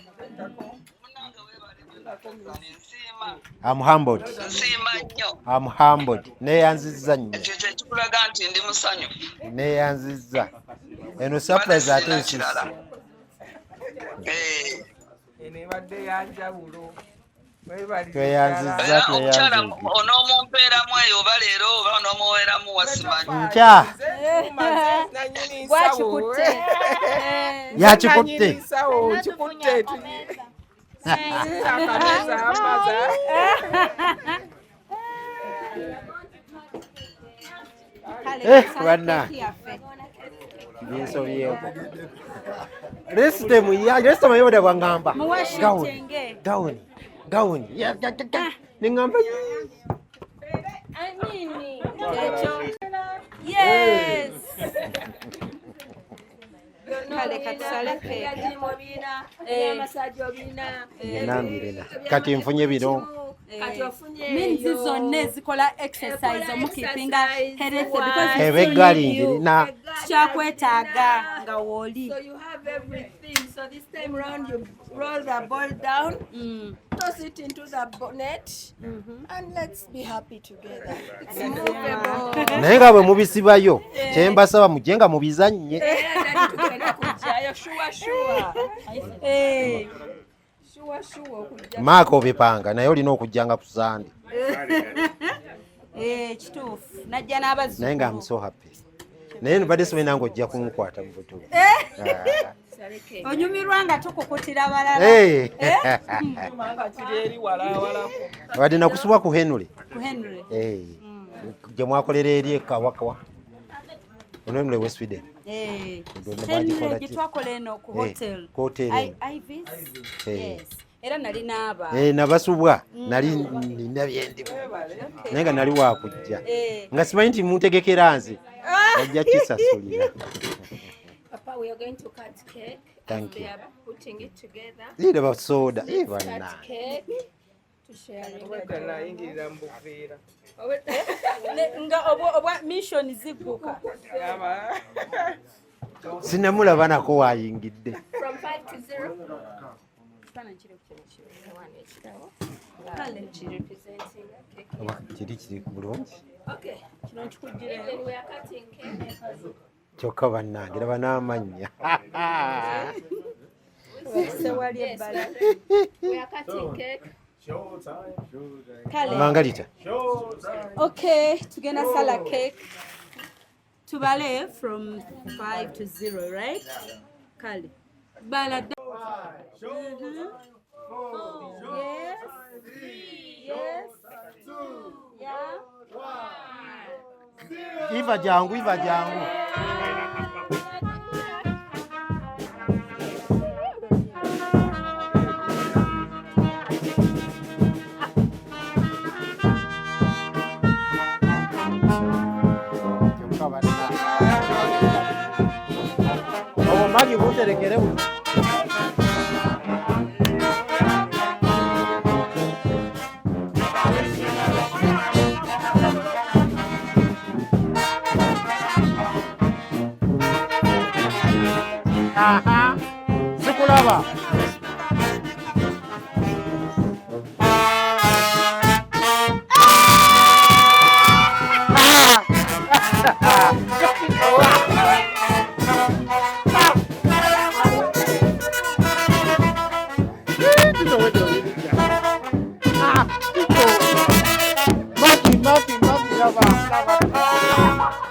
I'm humbled. Nsiima nnyo. I'm humbled. Neeyanzizza nnyo. Ekyo kye kikulaga nti ndi musanyufu. Neeyanzizza. Eno surprise ate ensusse. Eh. Eno ebadde ya njawulo. Weebalire Tweyanzizza Era omukyala tweyanzeege. onoomumperamu eyo oba leero oba onoomuweeramu wasimanyi. Nkya. Gwakikutte. Yakikutte. Nsawo kikutte. Akameza amaza. Eh, bannange. Binsobyeko. Lesitemu ya lesitemu yoda bwangamba. Muwashe Gawuni. ntenge. Gawuni. Gawuni. Ya ya ya. Ningamba yii. Ekyo. Yes. Kale katusale keeki. Nambirena. Kati nfunye bino. Kati ofunye Means eyo. zonna ezikola exercise omukeepinga healthy because we Ebe still eggaali need you. njirina. Tukyakwetaaga nga wooli. So you have everything. So this time round you roll the ball down, toss it into the net, and let's be happy together. It's movable. Naye nga bwe mubisibayo kye mbasaba mujje nga mubizannye. Era tugenda kujjayo sure sure. Eh. Sure sure okujja. Maaka obipanga naye olina okujjanga ku Sande. Eh, kituufu. Najja n'abazzukulu. Naye nga I'm so happy. Naye mbadde simanyi nange ojja kunkwata mu butuufu. Onyumirwa nga tukukutira balala. Eh. Nga kiri eri walaawalako. Wadde nakusubwa ku Henry. Ku Henry. Eh. Gye mwakolera eri e Kawakawa. Ono Henry we Sweden. Eh. Ndonna Henry bagikola gye ki? twakola eno ku Eh, hotel. ku hotel eno. Ivis? Eh. Yes. Era nali n'aba. Eh, nabasubwa nali nina byendimu naye nga nali wakujja Eh. nga simanyi nti muntegekera nze ojja kisasulira. Papa, we are going to cut cake. Thank as They you. are putting it together. Ira soda eh, Let's cut bannange. cake to share it. Obwedda nayingirira mu buveera. Nga obwa mission zigguka. Aba. Sinamulaba nako wayingidde. From 5 to 0. Kale. Oba kiri kiri bulungi. Okay. Kino nkikuggire. Then we are cutting cake. Kyokka bannange laba n'amannya. Sewali ebbala. We are cutting cake. Kale. Mangalita. Okay, tugenda sala cake. Tubale from 5 to 0, right? Kale. Bala da- Mhm. Yes. Yes. Yeah. Iva jangu, Iva jangu. Kyokka bannange. Magi bunterekere. Aha, sikulaba. Maki, Maki, Maki, laba, laba.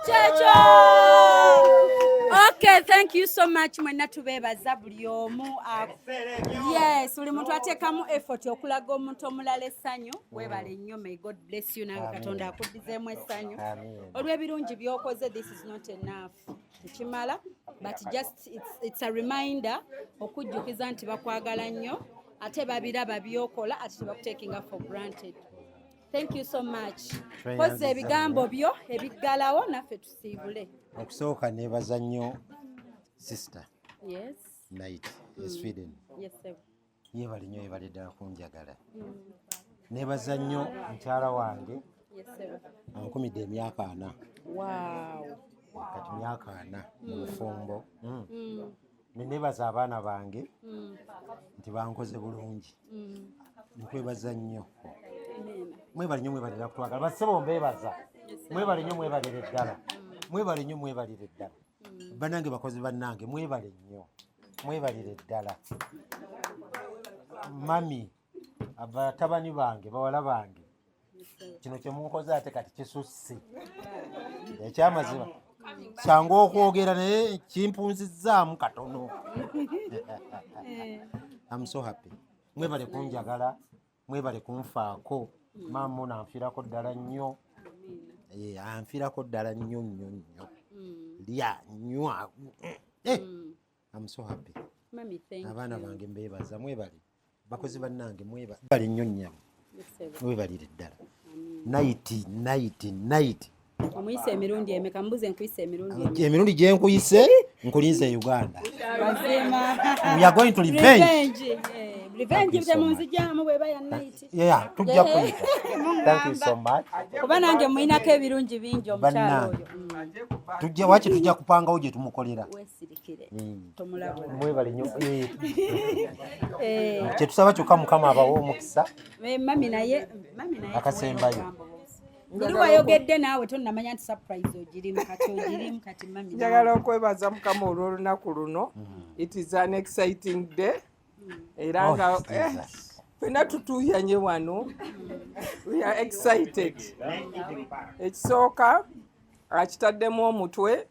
Kyekyo! Okay, thank you so much mwenna tubeebaza buli omu. Yes, buli muntu ateekamu effort okulaga omuntu omulala essanyu. Weebale nnyo, may God bless you, nange Amen. Katonda akuddizeemu essanyu. Amen. Olw'ebirungi by'okoze, this is not enough. Tekimala, but just it's a reminder okujjukiza nti bakwagala nnyo ate babiraba by'okola ate tebakutekinga for granted. Thank you so much. Kozza ebigambo byo ebiggalawo naffe tusiibule. Okusooka neebaza nnyo sister Yes. Night e Sweden. Yes, sir. Yeebale nnyo, yeebale ddala kunjagala. Neebaza nnyo mukyala wange Yes, sir. ankumidde emyaka 40. Wow. Kati myaka 40 mu bufumbo. Ne neebaza abaana bange nti bankoze bulungi. Nkwebaza nnyo. Amen. Mwebale nnyo, mwebalira kutwagala. Bassebo mbeebaza. Mwebale nnyo, mwebalire ddala. Mwebale nnyo, mwebalire ddala. Bannange bakozi bannange, mwebale nnyo. Mwebalire ddala. Mami, abatabani bange, bawala bange, kino kye munkoze ate kati kisusse. Ekyamazima kyangu okwogera naye kimpunzizzaamu katono. I'm so happy. Mwebale kunjagala, mwebale kunfaako. Maama ono anfiirako ddala nnyo. Anfiirako ddala nnyo nnyo nnyo. Lya, nywa. I'm so happy. Mami, thank Abaana you. bange mbeebaza, mwebale. Bakozi bannange mwebale nnyo nnyabo. Yes, sir. Mwebalire ddala. Night, night, night. Omuyise emirundi emeka? Mbuze nkuyise emirundi emeka? Emirundi gye nkuyise, nkulinze e Uganda. Mazima. We are going to revenge. Revenge. Revenge temunzijaamu bweba ya night. Yeah, tujja kuyita. Thank you so much. Kuba nange muyinako ebirungi bingi omukyalo oyo. Tujja waki tujja kupangawo gye tumukolera. Weesirikire. Tomulabula. Mwebale nnyo. Eh. Kye tusaba kyokka Mukama abawe omukisa. Mami naye mami naye Akasembayo. Luli wayogedde naawe tonnamanya nti surprise ogirimu kati ogirimu kati mami. Njagala okwebaza Mukama olw'olunaku luno. It is an exciting day. Era Oh, nga Jesus. ffenna tutuuyanye wano. We are excited. Ekisooka akitaddemu omutwe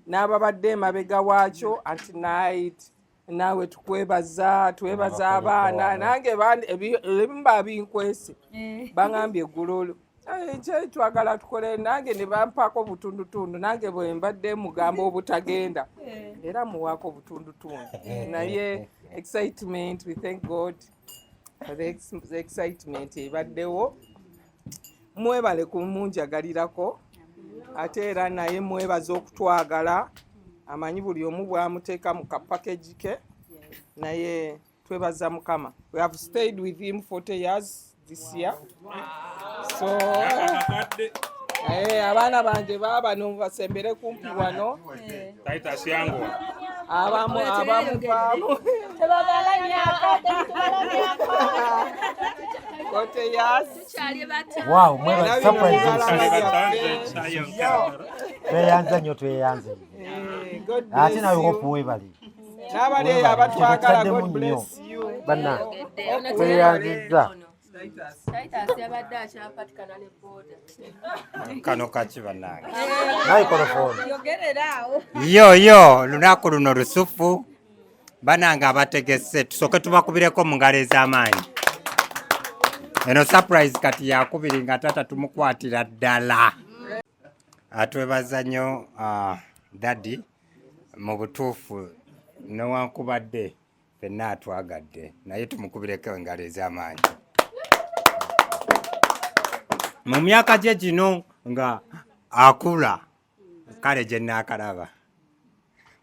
n'ababadde emabega waakyo anti night naawe tukwebaza, twebaza abaana nange ebimu babinkwese baŋambye eggulo kye twagala tukole nange ne bampaako obutundutundu nange bwe mbadde mugamba obutagenda era muwaako obutundutundu naye excitement, we thank God for the excitement ebaddewo. Mwebale kumunjagalirako ate era naye mwebaza okutwagala amanyi buli omu bw'amuteeka mu kapakeji ke naye twebaza Mukama. We have stayed with him 40 years this year, so abaana bange baabano basembere kumpi wano. Titus yanguwa. Abamu abamu baamu Tebabala myaka, tetubala myaka. 40 years. Tukyali bato. Wow, mwebale Era bino surprise. bibala Tweyanza nnyo, tweyanze. God Ate bless nawe you. Hope webale. N'abali eyo abatwagala, God bless you. Bannange tweyanzizza. Titus yabadde akyapatikana ne boda. Kano kaki bannange? Microphone. Yogerera awo. Yo yo, lunaku luno lusufu banange. Abategese tusooke tubakubireko mu ngalo ez'amaanyi. Eno surprise kati yakubiri nga taata tumukwatira ddala. Atwebaza nnyo daddy. Mu butuufu newankubadde ffenna atwagadde, naye tumukubireko engalo ez'amaanyi mu myaka gye gino nga akula. Kale gye naakalaba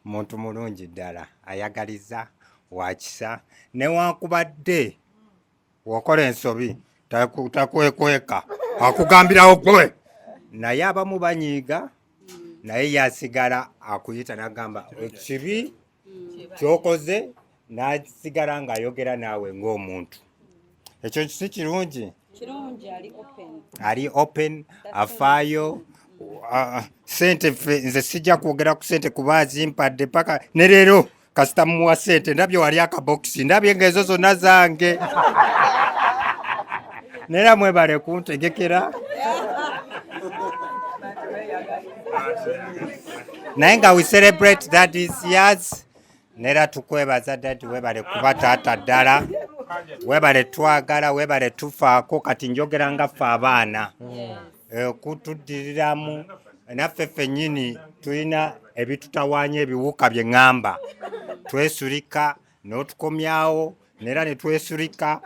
muntu mulungi ddala, ayagaliza, wakisa, newankubadde wokola ensobi takwekweka, akugambirawo gwe. Naye abamu banyiiga, naye yasigala akuyita nagamba ekibi kyokoze, nasigala ng'ayogera naawe ng'omuntu. Ekyo si kirungi? Kirungi, ali open. Ali open, afaayo. Sente ffe nze sijja kwogera ku sente kuba azimpadde paka ne leero. Kasita muwa sente, ndabye wali akabokisi, ndabye ngaezo zonna zange. Neera mwebale kuntegekera, naye nga we celebrate that is years. Neera tukwebaza daddy, webale kuba taata ddala, webale twagala, webale tufaako. Kati njogera nga ffe abaana, kutuddiriramu naffe ffennyini tulina ebitutawaanya, ebiwuka bye ŋŋamba, twesulika n'otukomyawo, neera ne twesulika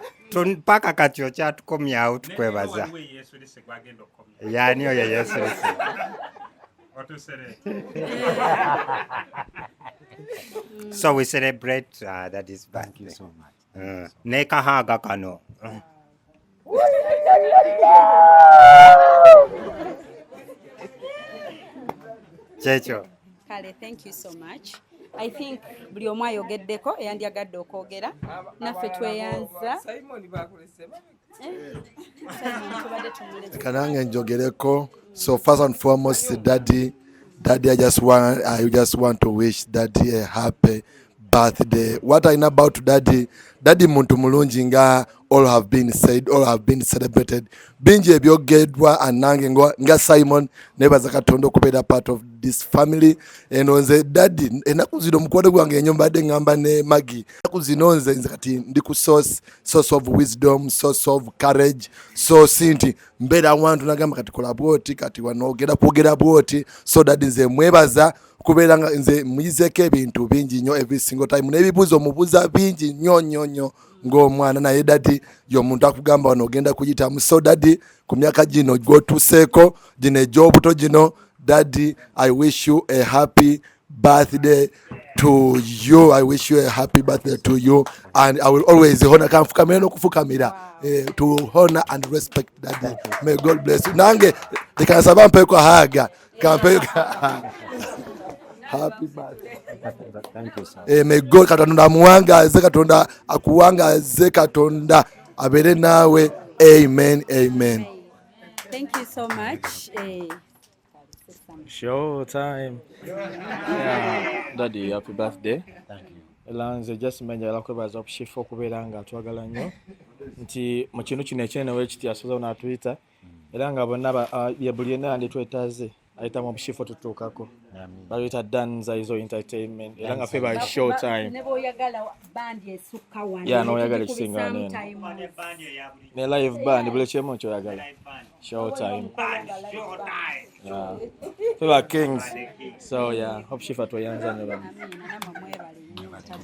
paka kati okyatukomyawo. Tukwebaza. Waliwo eyeesulise gwagenda okukomya. Yaani oyo yeesulise? Otuserere. So we celebrate that is Thank you so much. Ne kahaaga kano. Kyekyo. Kale, thank you so much. I think buli omu ayogeddeko eyandyagadde okwogera, naffe tweyanza. Simon bakulese. Simon, tubadde tumuleke. Kanange njogereko. So first and foremost, daddy, daddy, I just want to wish daddy a happy birthday. What I know about daddy, daddy muntu mulungi nga all have been said, all have been celebrated. Bingi ebyogeddwa anange nga Simon nebaza Katonda okubeera part of this family. Eno nze daddy ennaku zino mukwano gwange enyo mbadde ngamba ne Maggie. Ennaku zino nze kati ndi ku source of wisdom, source of courage. So si nti mbeera wantu nagamba kati kola bwoti, kati wano ogenda kwogera bwoti. So daddy nze mwebaza kubeera nga nze muyizeeko ebintu bingi nnyo every single time, n'ebibuuzo mubuuza bingi nnyo nnyo nnyo ng'omwana, naye daddy y'omuntu akugamba wano ogenda kuyitamu. So daddy, ku myaka gino gw'otuuseeko gino egy'obuto gino, daddy, I wish you a happy birthday. to you. I wish you a happy birthday to you, and I will always honor kanfukamira n'okufukamira to honor and respect daddy. May God bless you. Nange leka nsaba mpeeko haga kampeeko happy birthday. Thank you, sir. May God Katonda amuwangaaze, Katonda akuwangaaze, Katonda abeere naawe. Amen, amen. Thank you so much. Show time. Yeah. Daddy, happy birthday. Thank you. Era nze just njagala kwebaza Shifa okubeera nga atwagala nnyo nti mu kintu kino ekinene wekiti asobola n'atuyita era nga bonna buli yenna yanditwetaaze ayitamu obushifa tutuukako baluyita Danzaizo Entertainment era nga ffe ba show time. Ne bw'oyagala bandi esukka wano. Yeah, n'oyagala ekisinga tugikubisaamu nene. times. Ne live band, buli kimu kyoyagala, show time. Yeah. Ffe ba kings, so yeah, hope Shifa tweyanza nnyo bambi.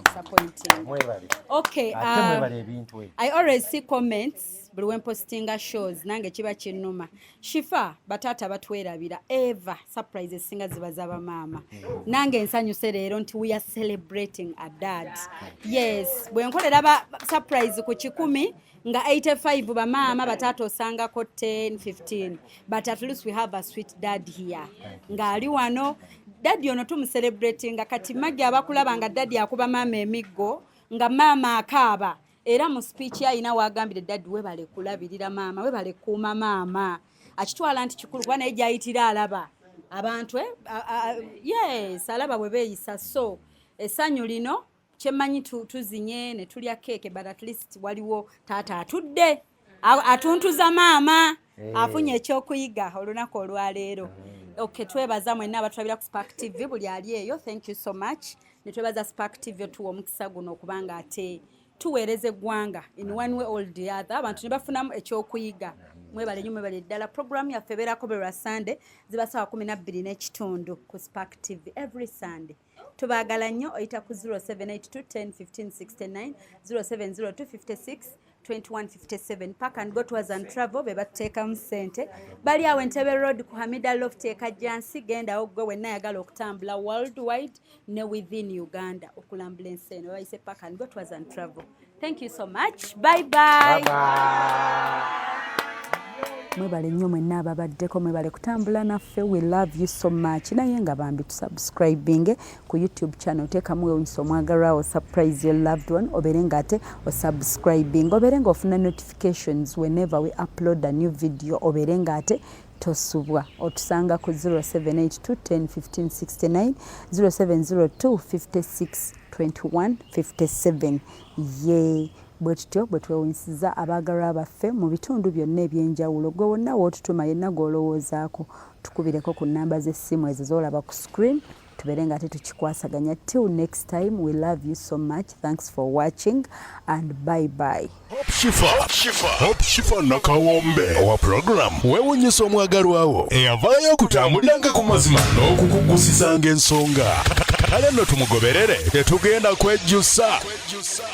Disappointing. Mwebale. Okay. Ate mwebale ebintu ebyo. I always see comments buli wempostinga shows, nange kiba kinnuma. Shifa, bataata batwerabira eva surprise esinga ziba z'abamaama. Nange nsanyuse leero nti we are celebrating a dad. Yes, bwe nkolera ba surprise ku 100 nga 85 bamaama, bataata osangako 10 15, but at least we have a sweet dad here ng'ali wano. Daddy ono tumucelebratinga kati. Magi abakulaba nga daddy akuba maama emiggo nga maama akaaba, era mu speech ayina wagambire daddy webale kulabirira maama, webale kuuma maama. Akitwala nti kikulu kuba naye gyayitira alaba abantu yes, alaba bwe beeyisa. So essanyu lino kyemmanyi tuzinye ne tulya keeke, but at least waliwo taata atudde atuntuza maama. Afunye ekyokuyiga olunaku olwaleero. Okay, twebaza mwenna abatulabira ku Spark TV, buli ali eyo, thank you so much. Ne twebaza Spark TV otuwa omukisa guno okubanga ate tuweereza eggwanga in one way or the other, abantu ne bafunamu ekyokuyiga. Mwebale nnyo, mwebale ddala. Programu yaffe ebeerako buli lwa Sunday, ziba saawa 12:30 ku Spark TV every Sunday. Tubaagala nnyo. Oyita ku 0782 10 15 69, 0702 56 2157. Park and Go Tours and Travel be batuteekamu ssente. Bali awo Entebbe Road ku Hamida Loft e Kajjansi. Gendawo gwe wenna ayagala okutambula worldwide ne within Uganda, okulambula ensi eno. Bayise Park and Go Tours and Travel. Thank you so much, bye bye. Mwebale nnyo mwenna ababaddeko, mwebale kutambula naffe, we love you so much. Naye nga bambi tusubscribing ku YouTube channel, teekamu wewunyisa omwagalwawo, surprise your loved one, obeere nga ate osubscribing, obeere nga ofuna notifications whenever we upload a new video, obeere nga ate tosubwa. Otusanga ku 0782 10 15 69, 0702 56 21 57. Ye bwe tutyo bwe twewunyisiza abaagalwa baffe mu bitundu byonna ebyenjawulo. Gwe wonna w'otutuma, yenna gw'olowoozaako, tukubireko ku nnamba z'essimu ezo z'olaba ku screen, tubeere nga ate tukikwasaganya. Till next time, we love you so much. Thanks for watching and bye bye. Shifa, Hope Shifa Nakawombe owa program weewunyisa omwagalwawo eyavaayo okutambuliranga ku mazima n'okukugusizanga ensonga. Kale nno tumugoberere, tetugenda kwejjusa.